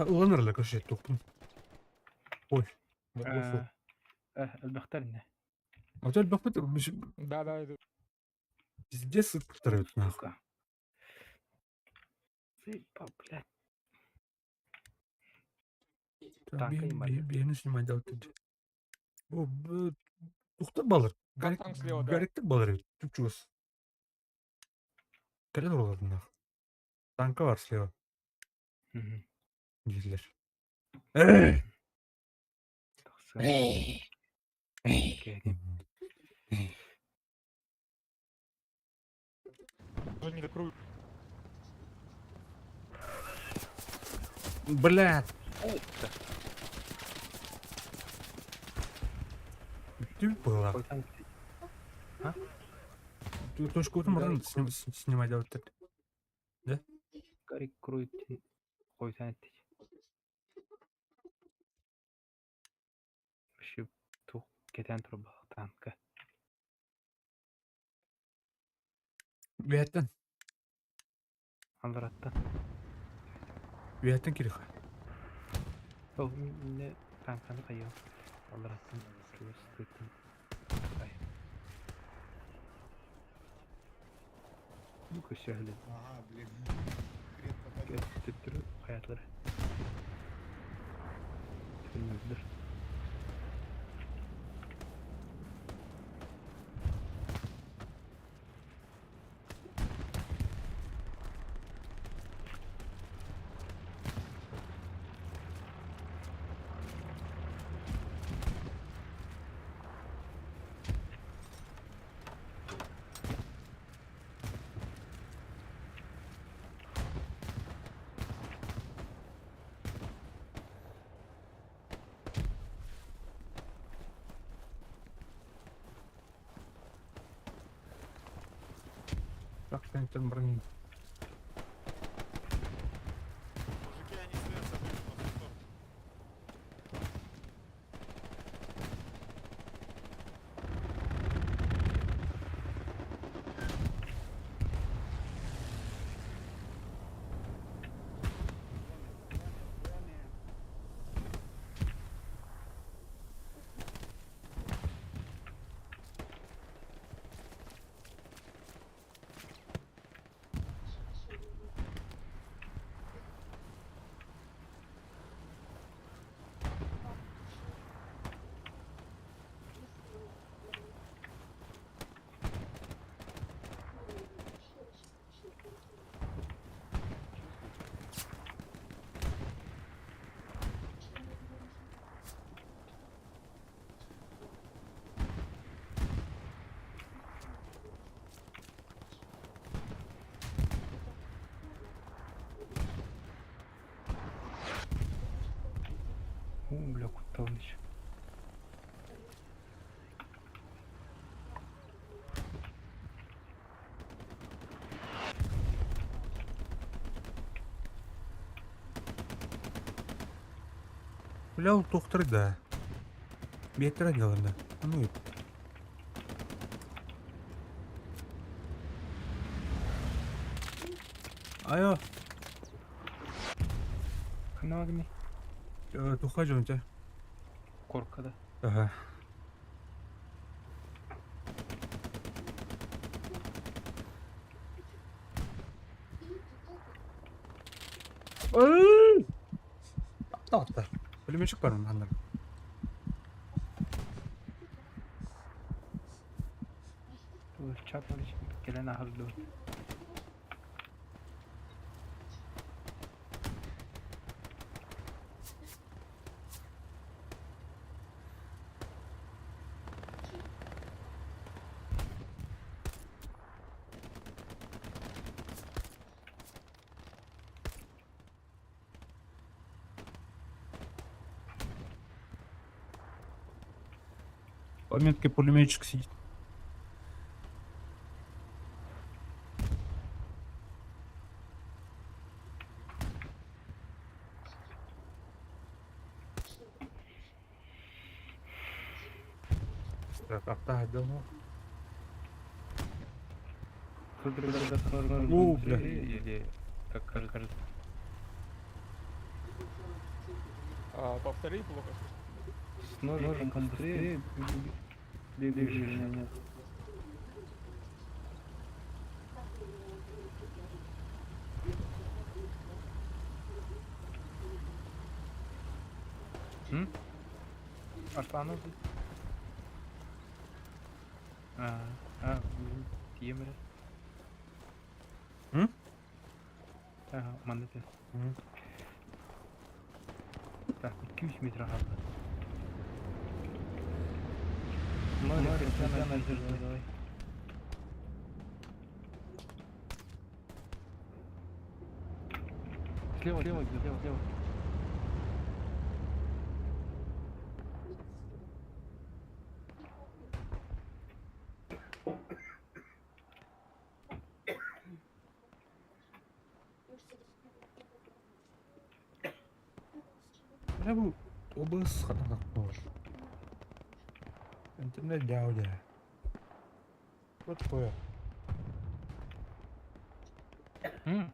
Уланарлар, короче, тухтун. Ой. Элбэхтэр А у тебя бахмут Да, да, иду. пиздец повторяют нахуй. Сука. Сыпа, блядь. Танка им бар. Биһини снимать делать. Бу тухтар балыр. Там танк слева, да. Гариктер балыр. Чуп-чугас. Кэлэн олордунар. Танка бар слева. Дииллэр. Тахса. Окей. Уже не докру. Бля. Ты была. Ой, танк. Ты точку утром можно снимать делать. Гарик круит. Хойсан эттик. Вообще тух кетен турба танка. Үөттен. Алдаратта. Үөттен кириха. Ол не танканы кайы. Алдараттан чугас тыттын. Ай. Ну көсөһле. Ага, блин. Хрен попадет. Төттүрү хаyaтлары. Bilmezdir. Так, танктан бронь. Мужики, они с леса выйдут на ту сторону. У, бля, кутталныч. Бля, ол тухтар да. Беттер делали. Ну и Айо, Ханагни. туха жонча. Коркада. Ага. Эй! Атта. Пулеметчик бар онда. Чапман келен ахырды. По метке пулеметчик сидит. Так, авто давно. О, бля. Или как кажется. А, повтори, плохо слышно. С ножиком быстрее движение нет. М? Арсланов дии. Аа, аа, бүгүн тиийэм эрэ. М? Аа, манна этэ. М. Так, 200 метр хаалла. Море, надежда, давай. Слева, слева, слева, слева. Бля бу ОБС хатанах буолар. Интернет дьаудя. Вот такое. М?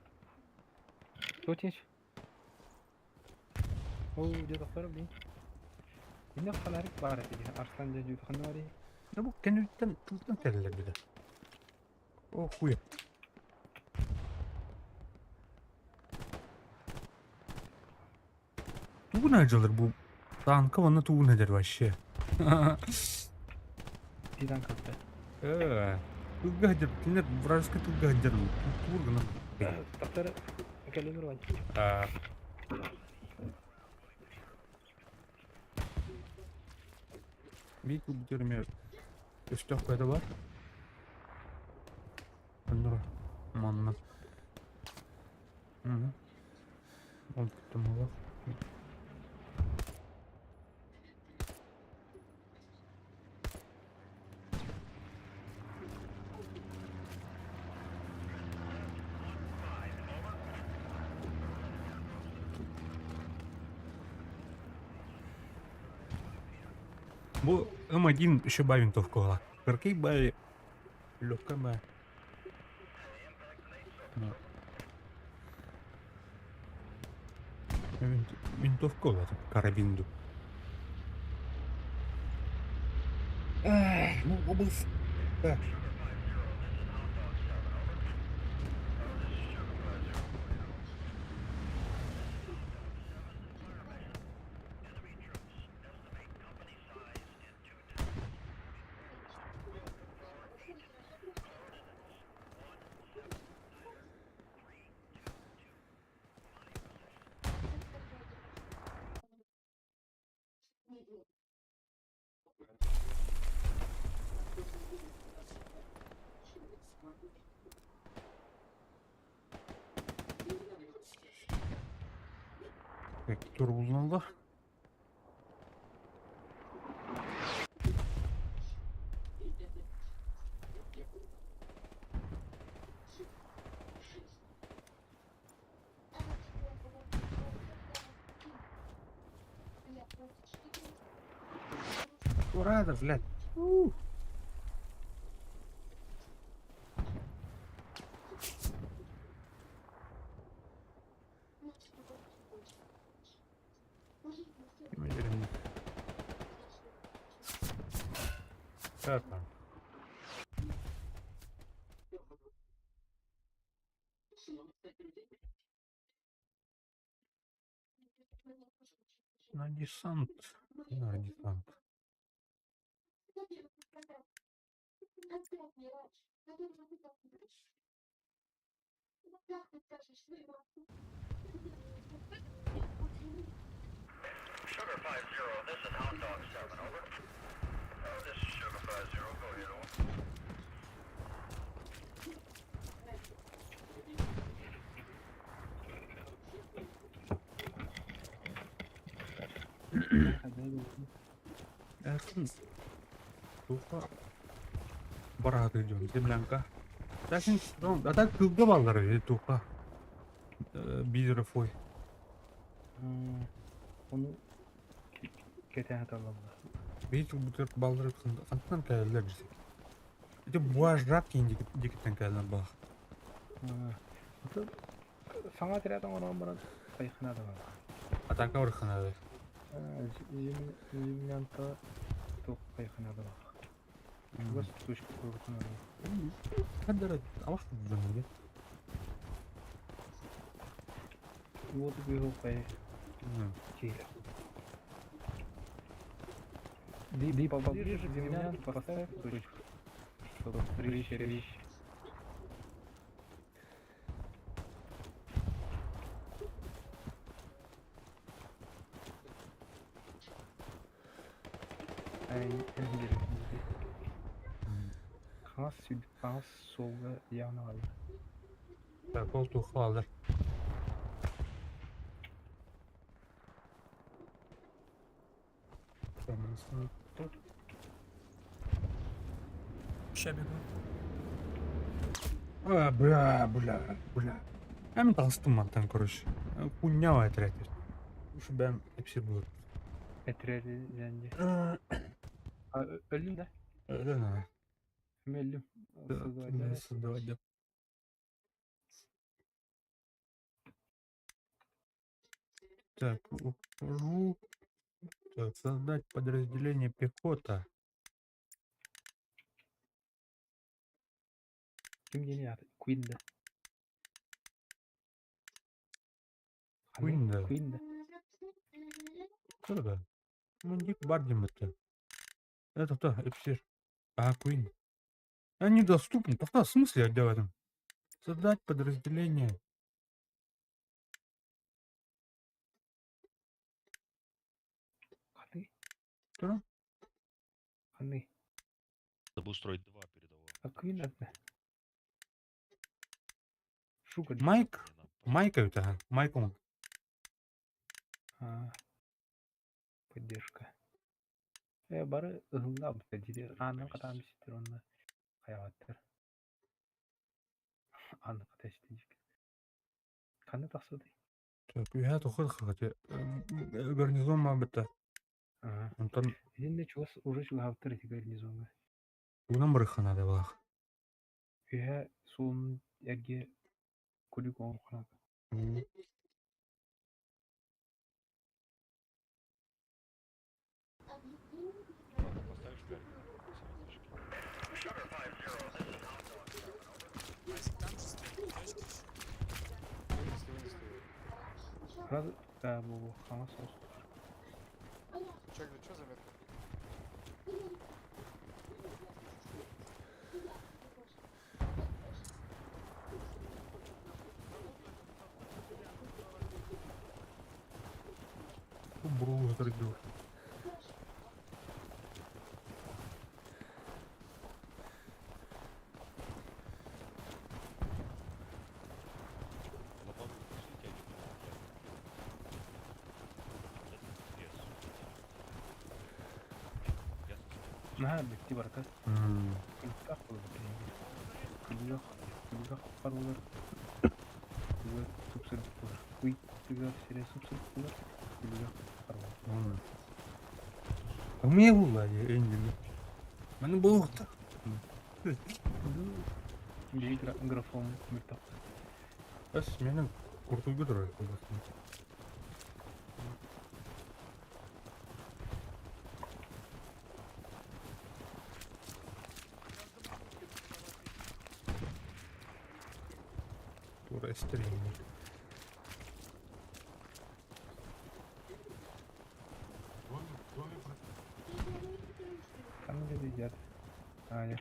Кто течь? О, где-то блин. Инна фонарик баар этэ дии. Арслан дьэ дьүүт ханна барый? Да бу кэнниттэн тылтан кэллэр бile. О хуя. Тугун дьылыр бу танка уонна тугун эдэр вообще. Титан кытта. Э, тылга сылдьар, кинилэр вражеский тылга сылдьар туур гынан. Таптары кэлин урван. А, Биир курдук эмиэ өстөөх көтө бар. Оннура манна. Мгм. Ол кытта Бу М1 еще ба винтовка была. Кыркый ба легкая ба. Да. Винтовка была, карабин. Эх, ну область. Так. Vektör bulundu. Ура, блядь. Ух. Так. На десант. На десант. Эркин туха барааты дьон землянка. Дашин, ну, а так тылга баллар или туха. Бидеров ой. Ону кэтээн талаллар. Бейт бутыр баллар хантан кэлэллэр дьиси. Ити буажрак кин дикиттен кэлэллэр бах. Саҥа отряд оҥорон баран хайхына да бар. Атака орханады. Землянка туох хайхына да бар. Чугас точка курдук Хаддара алах дьон Вот быһыл хай киирэ. Ди, поближе к землянке поставь точку. Чтобы резче, резче. Ай, энгель. Хас сүд, хас солга явно алды. Так, ол тухалар. Ща бегу. А, бля, бля, бля. Эм таҕыстым мантан, короче. Хуйня этэрээт. Уж бэм эпсир будет. Этрелленди. А, өлдүм да? Да, Өлдүм. да. Создавать. Так, ухожу. Так, создать подразделение пехота. Ким диэн аата? Queen да. Queen да. Queen да. Кто это? Мундик Бардим это. Это кто? Эпсир. А, Queen. Они доступны. Тогда в смысле я в этом? Создать подразделение. Ханы. Что? Ханы. Надо бы устроить два передового. А Queen это? Шуга. Майк? Майка это, ага. Майк он. А, поддержка. Э, бары ыһылла дири ааны катаан ситер онна хайааттар. Ааны ката истинжик. Ханна тахсыды. Так, я тухыл хати. Гарнизон мабыта. Ага. Онтон Итиннэ чугас уже чугаһаабыттар ити гарнизоҥҥа. угунан барыххана да балах. Үһэ суолун эргэ кулик оҥороххуна. Ладно, поставишь Гарик? Васик, там же стоит, точки еще. Вынесли, вынесли. Раз да бу хаҥас соҕус. Чак, да что за метка? Бру отрыгнул. Лобовую пошлите один. Это лес. Наһаа дьикти барыта. Күлүктээх буолбут эйигин. Күлүгэх күлүгэх хаппар буолар. Күлүгэх супсырдык буолар. Куй тыгар сирэ супсырдык буолар. Күлүгэх хаппар буолар. Умею лади, энди. Маны болуқта. Бу биһи графон мөлтөх. Бас менің куртуйгу турар. Тура эстерейни. Ханна дьэ дьэ. Аа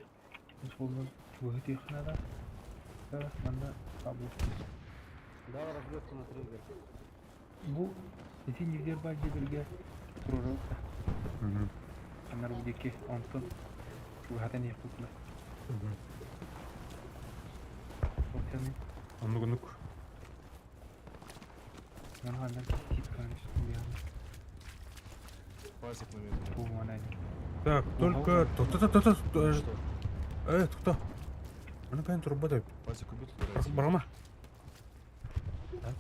суолун чугаһытыаххына да манна хаалбыт. Дал разведку на триггер. Бу ити нигдер баар дьиэлэргэ туруорабыт да. Анар бу диэки онтон чугаһатан иһиэхпит буолар. Ол кэннэ Оннук оннук. манна анар киит кааныс диэн. Пазик на метре. Бу манан. Так, только... То-то-то-то-то... Э, кто? Она конечно работает. Пазик убит, убирайте. Барама. Так.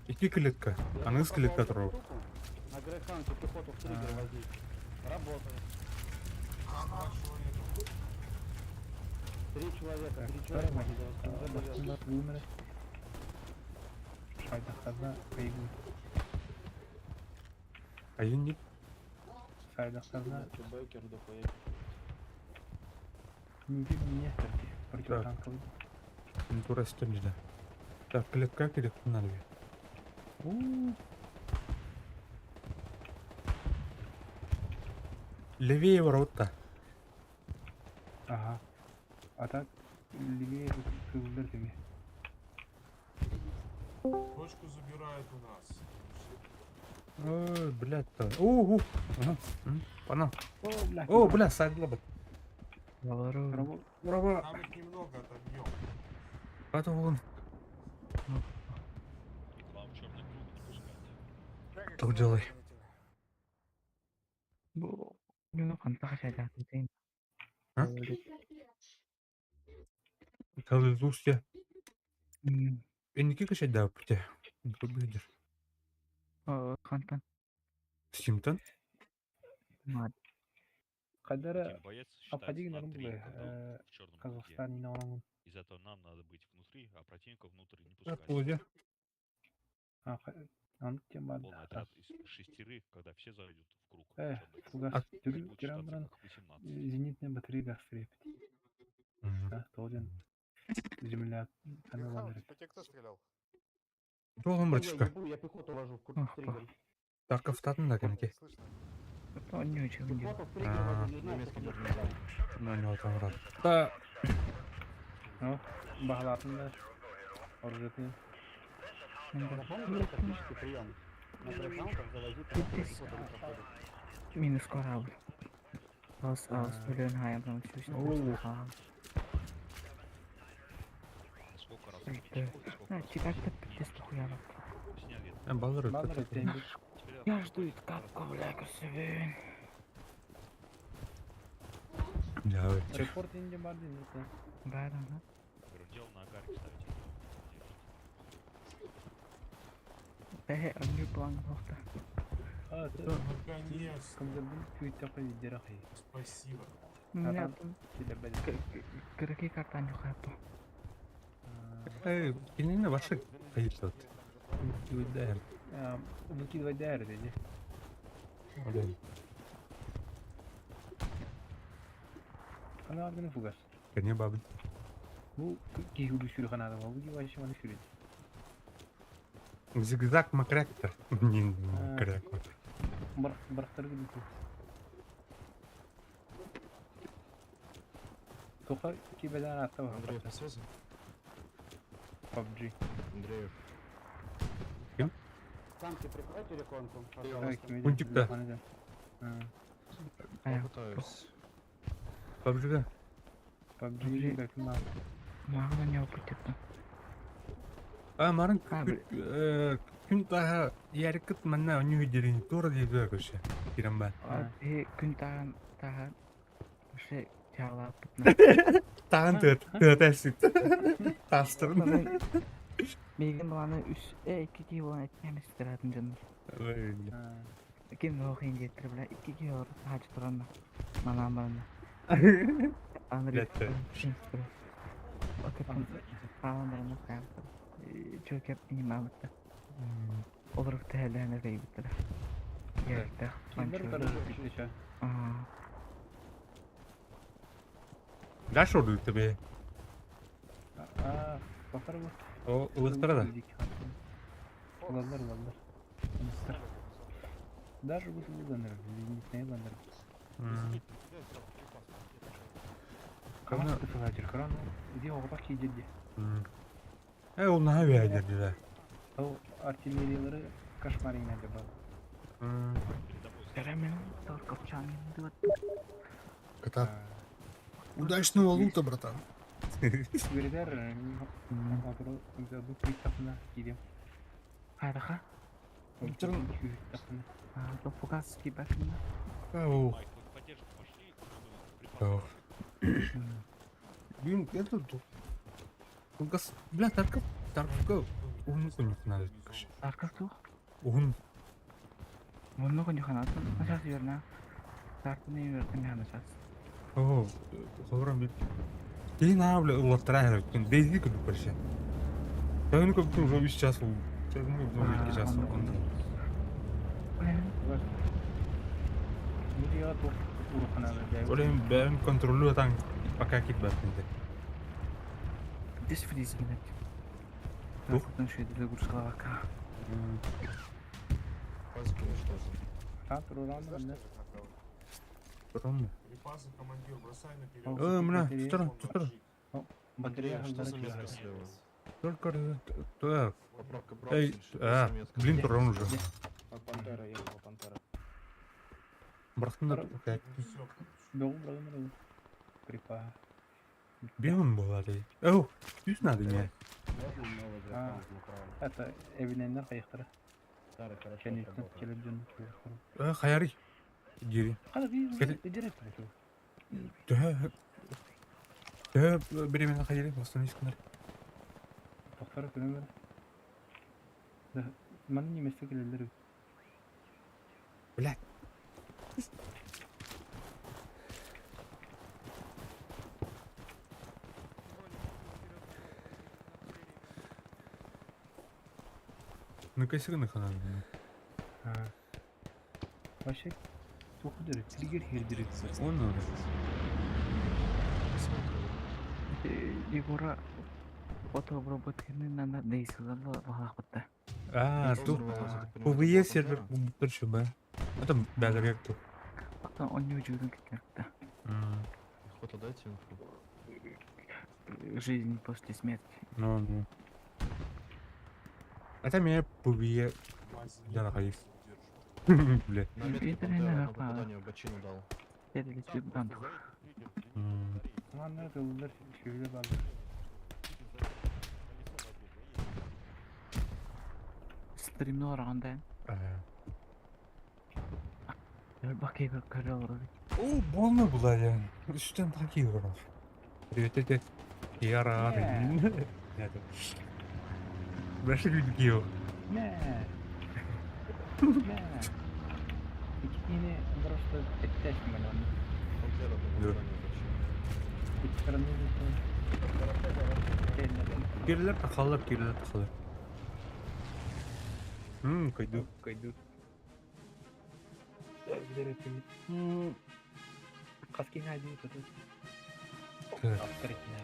Икки клетка. Я Аныгыс попробовал клетка эту турар. штуку. На Грейхаунте пехоту в триггер А. возить. Работает. Три человека, Так, три человека второй. уже довез. Бастында вымер. Шайдақтарда бейгу. Один не... Сайдақтарда Бейкер, ДП. мүмкін не противотанковый. Тура да. Так, клетка клетка надо. У. Левее ворота. Ага. А так левее кызылдар тебе. Точку забирают у нас. Ой, блядь-то. Угу. Ага. Пана. О, бля. О, бля, сайдлаба. Браво. Браво. Там их немного отобьем. Потом он. И к вам в черный круг не пускать. Так делай. А? Талызусья. Эники качать да, пути. Выглядишь. Симтон? Кадара Один боец считается Ападиг на три, нарумблы. когда в черном круге. Казахстан не наламын. Из этого нам надо быть внутри, а противника внутрь не пускать. Откуда? А, он тем Полный отряд из шестерых, когда все зайдут в круг. Э, чёрный, фугас. А- Түрі будет считаться бран. как 18. Зенитная батарея гастрепет. Да, толден. Земля. Гринхаус, по тебе кто стрелял? Долгом, братишка. Я пехоту вожу в Ох, Кригель. Тарков статный на коньке. Слышно? Пехоту в Кригель вожу, не знаю, кто по мне стрелял. Ну, не там рад. Да. Ну, бағалатын Оружие. Запомнил тактический прием? На трех завозить пехоту на проходе. Минус корабль. Сколько раз отмечали, сколько раз сняли. Баллары. Баллары тембик. Теперь Я жду капку, бля, красивый. Да, Репорт инде бар дейін. Да, да, да. Говорю, дело на агарик ставить. Бэхэ, аню план бохта. А, ты Наконец-то. командирдың күйті қой дерақи. Спасибо. Меня Кыргы картан юхату. Эй, кинени ваши ходит. Выкидывай дайр, деді. Блин. Ана арганы фугас. Кене бабы. Бу кихуду сүрі қанады, бұл кихуду маны сүреді. Зигзаг макректор. Не макрек. Барақтар күдікі. Тоқа кебедан атта бар. Андреев на связи? PUBG. Андреев. Танки прикройте реконку, пожалуйста. Унтикта. Попытаюсь. PUBG. PUBG бәлкім бар. Маған не опытетті. А, марын А, күн таға ярыкыт манна өню дерин тура дейді көше. Кирен ба. Күн тағын тағын Вообще тяла Тағын төт, төт әсіт. Тастырын. Мегин баланы үс, iki кии болан этмемес тиратын жаныр. Ким оқин жеттір бля, iki кии олар хачы туранна. Манан барана. Андрей. Алан барана кайбыттыр. Чөкеп инимабытты. Олар тәләнер бейбіттір. Ярыкта. Кимдер тары Даш орду тебе. А, бақар бұл. О, ылықтыра да. Улалар, улалар. Даже вот уланыр, зенитный уланыр. Камаз кытылатыр, кран, где оғбақ кейдерде. Э, ол наға бәйдерді да. Ол артиллериялары кошмар инәде бар. Кота. Удачного лута, братан. Вердер, бу приставна кидем. Хайдаха? Фугас кибәкне. Ау. Майк, вы в поддержку пошли, чтобы припасы. Блин, это тут. Гас, бля, Тарков, Тарков, уһун конюхнады. Тарков тух? Уһун. Мунну конюханатын. Начас юрна. Тартыны юрна начас. О, хором бит. Кейин абле улаттыра өткөн дейзи күнү көрсө. Тагын көп уже 3 час ул. Тагын көп уже 2 час ул. Олем бәрін контролю атаң пока кит бәрінде. Здесь фриз минут. Тух? Потому что это загрузка. Пазик уничтожен. Туран. Припасы, командир, бросай наперед. Э, мына, туран, туран. Батарея Что за метка слева? Только так. Поправка Эй, Брамс, что а, за метка? блин, туран уже. Пантера ехала, Пантера. Бархтында опять. Ну все, короче. Бөҕү быраҕын Припа. Бегун была ты. Оу, здесь надо не. Можно новый А. графон направо? Это эбиненнер хайыхтара. Старый хорошо Кенниттен отработал. келеп дьон хайыхтара. Э, хаяри. Дири. Хана Кел- би директор. Төһө төһө беременна хаяри, восстановись канар. Тохтара күнү Да, маны немесе келелер. Блядь. Ну-ка, сигны хана. Вообще туох дирек, триггер хер дирек. Он надо. Егора фотообработканы надо дейсилерді бағақпытта. А, тут PvE сервер бу ба. Это бәлерек тут. Потом он не жүрін кеткенді. Охота дайте инфу. Жизнь после смерти. Ну, ну. Это меня PvE Базе Я нет, нахожусь. удерживает. Бля. На метке Интернет Пантера на нахуй. попадание в бочину дал. М, Манна тыллар шүле бар. Стримді орағанда. а. Бакай көрі олар. О, больно было, я. Үстен такие вроде. Привет, это Яра. Нет. Башли видео. Мә. Мә. Икини просто эттеш мен оны. Пантера на Да. попадание в бочину. Иккараны Кирилер тахалар, кирилер тахалар. Кайду. Кайду. Хаски хайди тут. Так. Автор кине.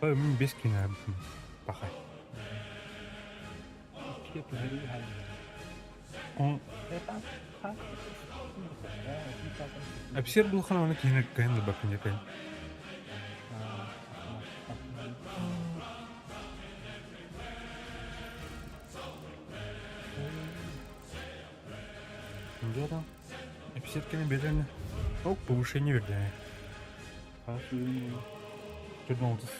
Ой, без кино. Пахай. Икки түһәри хайди. Он Это ха. Әпсер был хан оны кине кайын бакын якын. Да там. Әпсер кене берені. О, повышение берді. Төрт 30.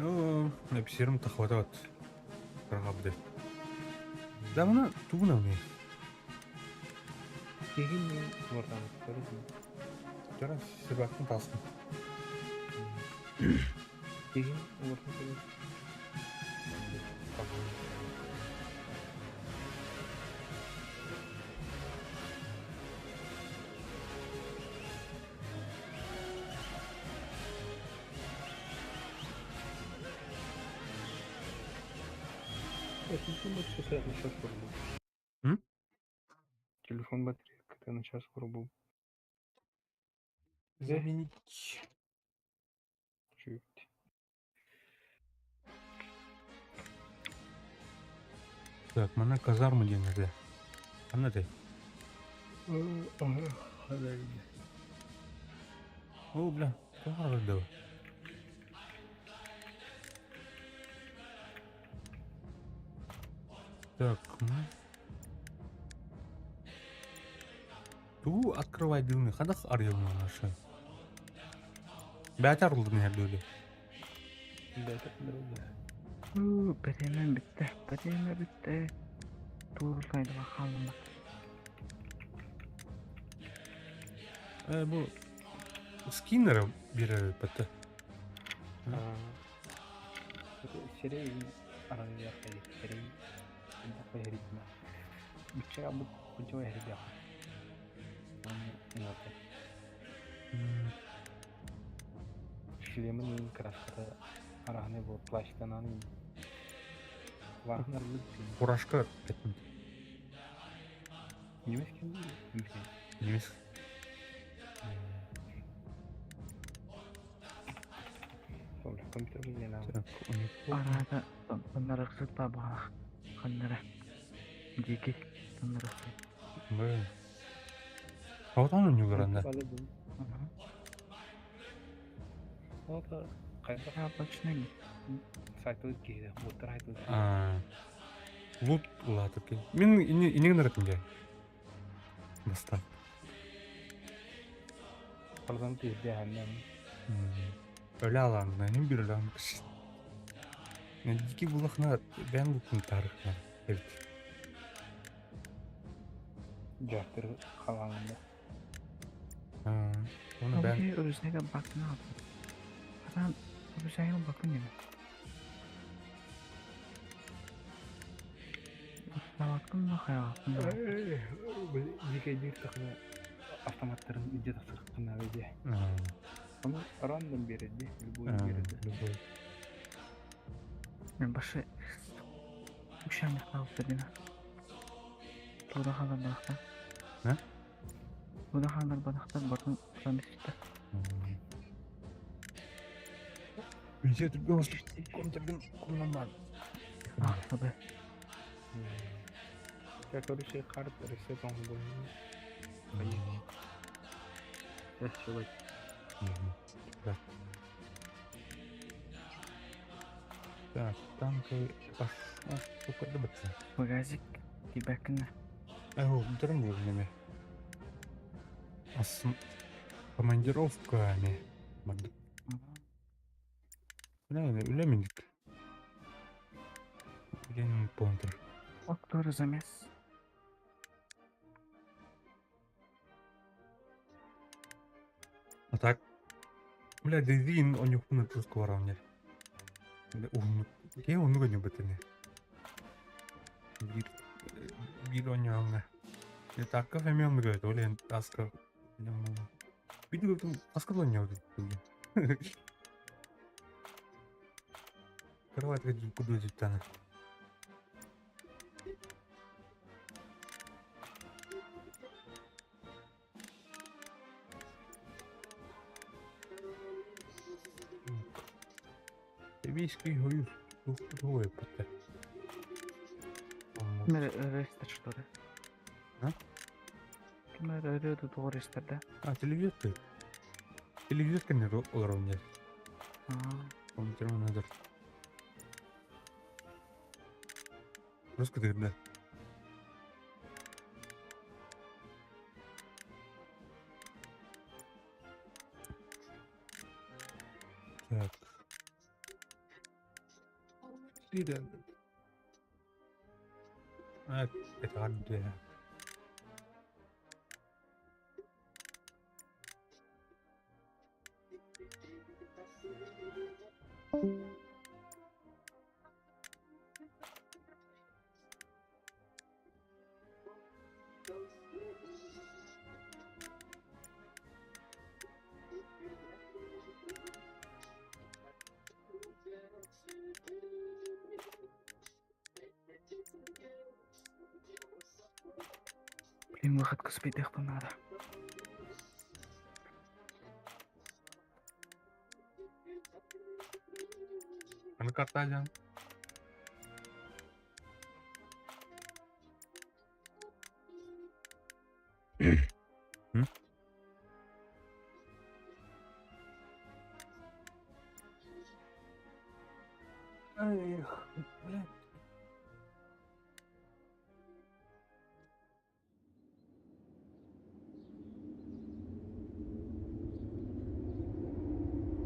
О, әпсерім тахватат. Рабды. Да, мына тугна мне. Жара себактын тасын. Телефон батарея на час вырубил. М? Телефон батарея когда на час вырубил. Заменить. Чуть. Так, мана казарма денеде. Ана ты. О, бля, да. Так, ну. Ту открывай дымный хадах арьялны наши. Бәтер ылдым я. Береме бітті, береме бітті. Турлайды бақалым. Э, бу скиннер берер бітті. Серей аралар серей. Бича бу кучо херидя. Шлемын краската арахны бу плащтанан. Вахнар Фуражка беттім. Немецкий? Немецкий. Немец. Компьютер не надо. Так, у него. Арада бынарықсыт ба бағақ. Ханнара. Дикий. Ханнара. Бы. Соҕотоҕун оонньууллар анда. Ол хайдах Яблочный. сайтылык киһи буттар айтылык. Аа. Лут улаатып кел. Мин ини гынарытым дьэ. Баста. Қалдан тиһдээһэннэн. Өлө алаанна, ним бир өлө Дикий булахна бэйэн лутун тарыхна эбит. Дьахтар халаанында. Оны бэйэн Өрүсүнэгэ бакын алды. Хатан өрүсүнэгэ бакын еме. Бакын да хайаатын да. Дикий дир тахна автоматтарын идде тахсыркына веде. Оны рандом береди, любой береди. Любой. Мен башы Ушан қалып дедина. Туда халар балақтар. А? Туда халар балақтар бұрын промисті. Билсе түрген контрген кулланман. А, tabi. Я, короче, карт ресет он был. Поехали. Да. Так, танковый пошел. Сука, добыться. Багазик тибәкіне. Ау, дұрым неме. Ас командировками. Бля, үлемендик. Ленин понтер. Актор замес. А так? Бля, дизин он юхуна плюс кваравнер. Ке онуга не бытыны. Бир бир оньоңа. Не такка фемион гөт, олен таска. Бир гөтүн таска лоньо гөт. Кровать куду зиттана. Вийский гоюз двое поте. Кимер өрөстер что ли? А? Кимер өрөдү тугур да? А, телевизор ты. Телевизор кенер олар онер. Он терминатор. Русский да. Так. Сида. А, это где? Блин, выходку спит надо. Аны картажан. Эх.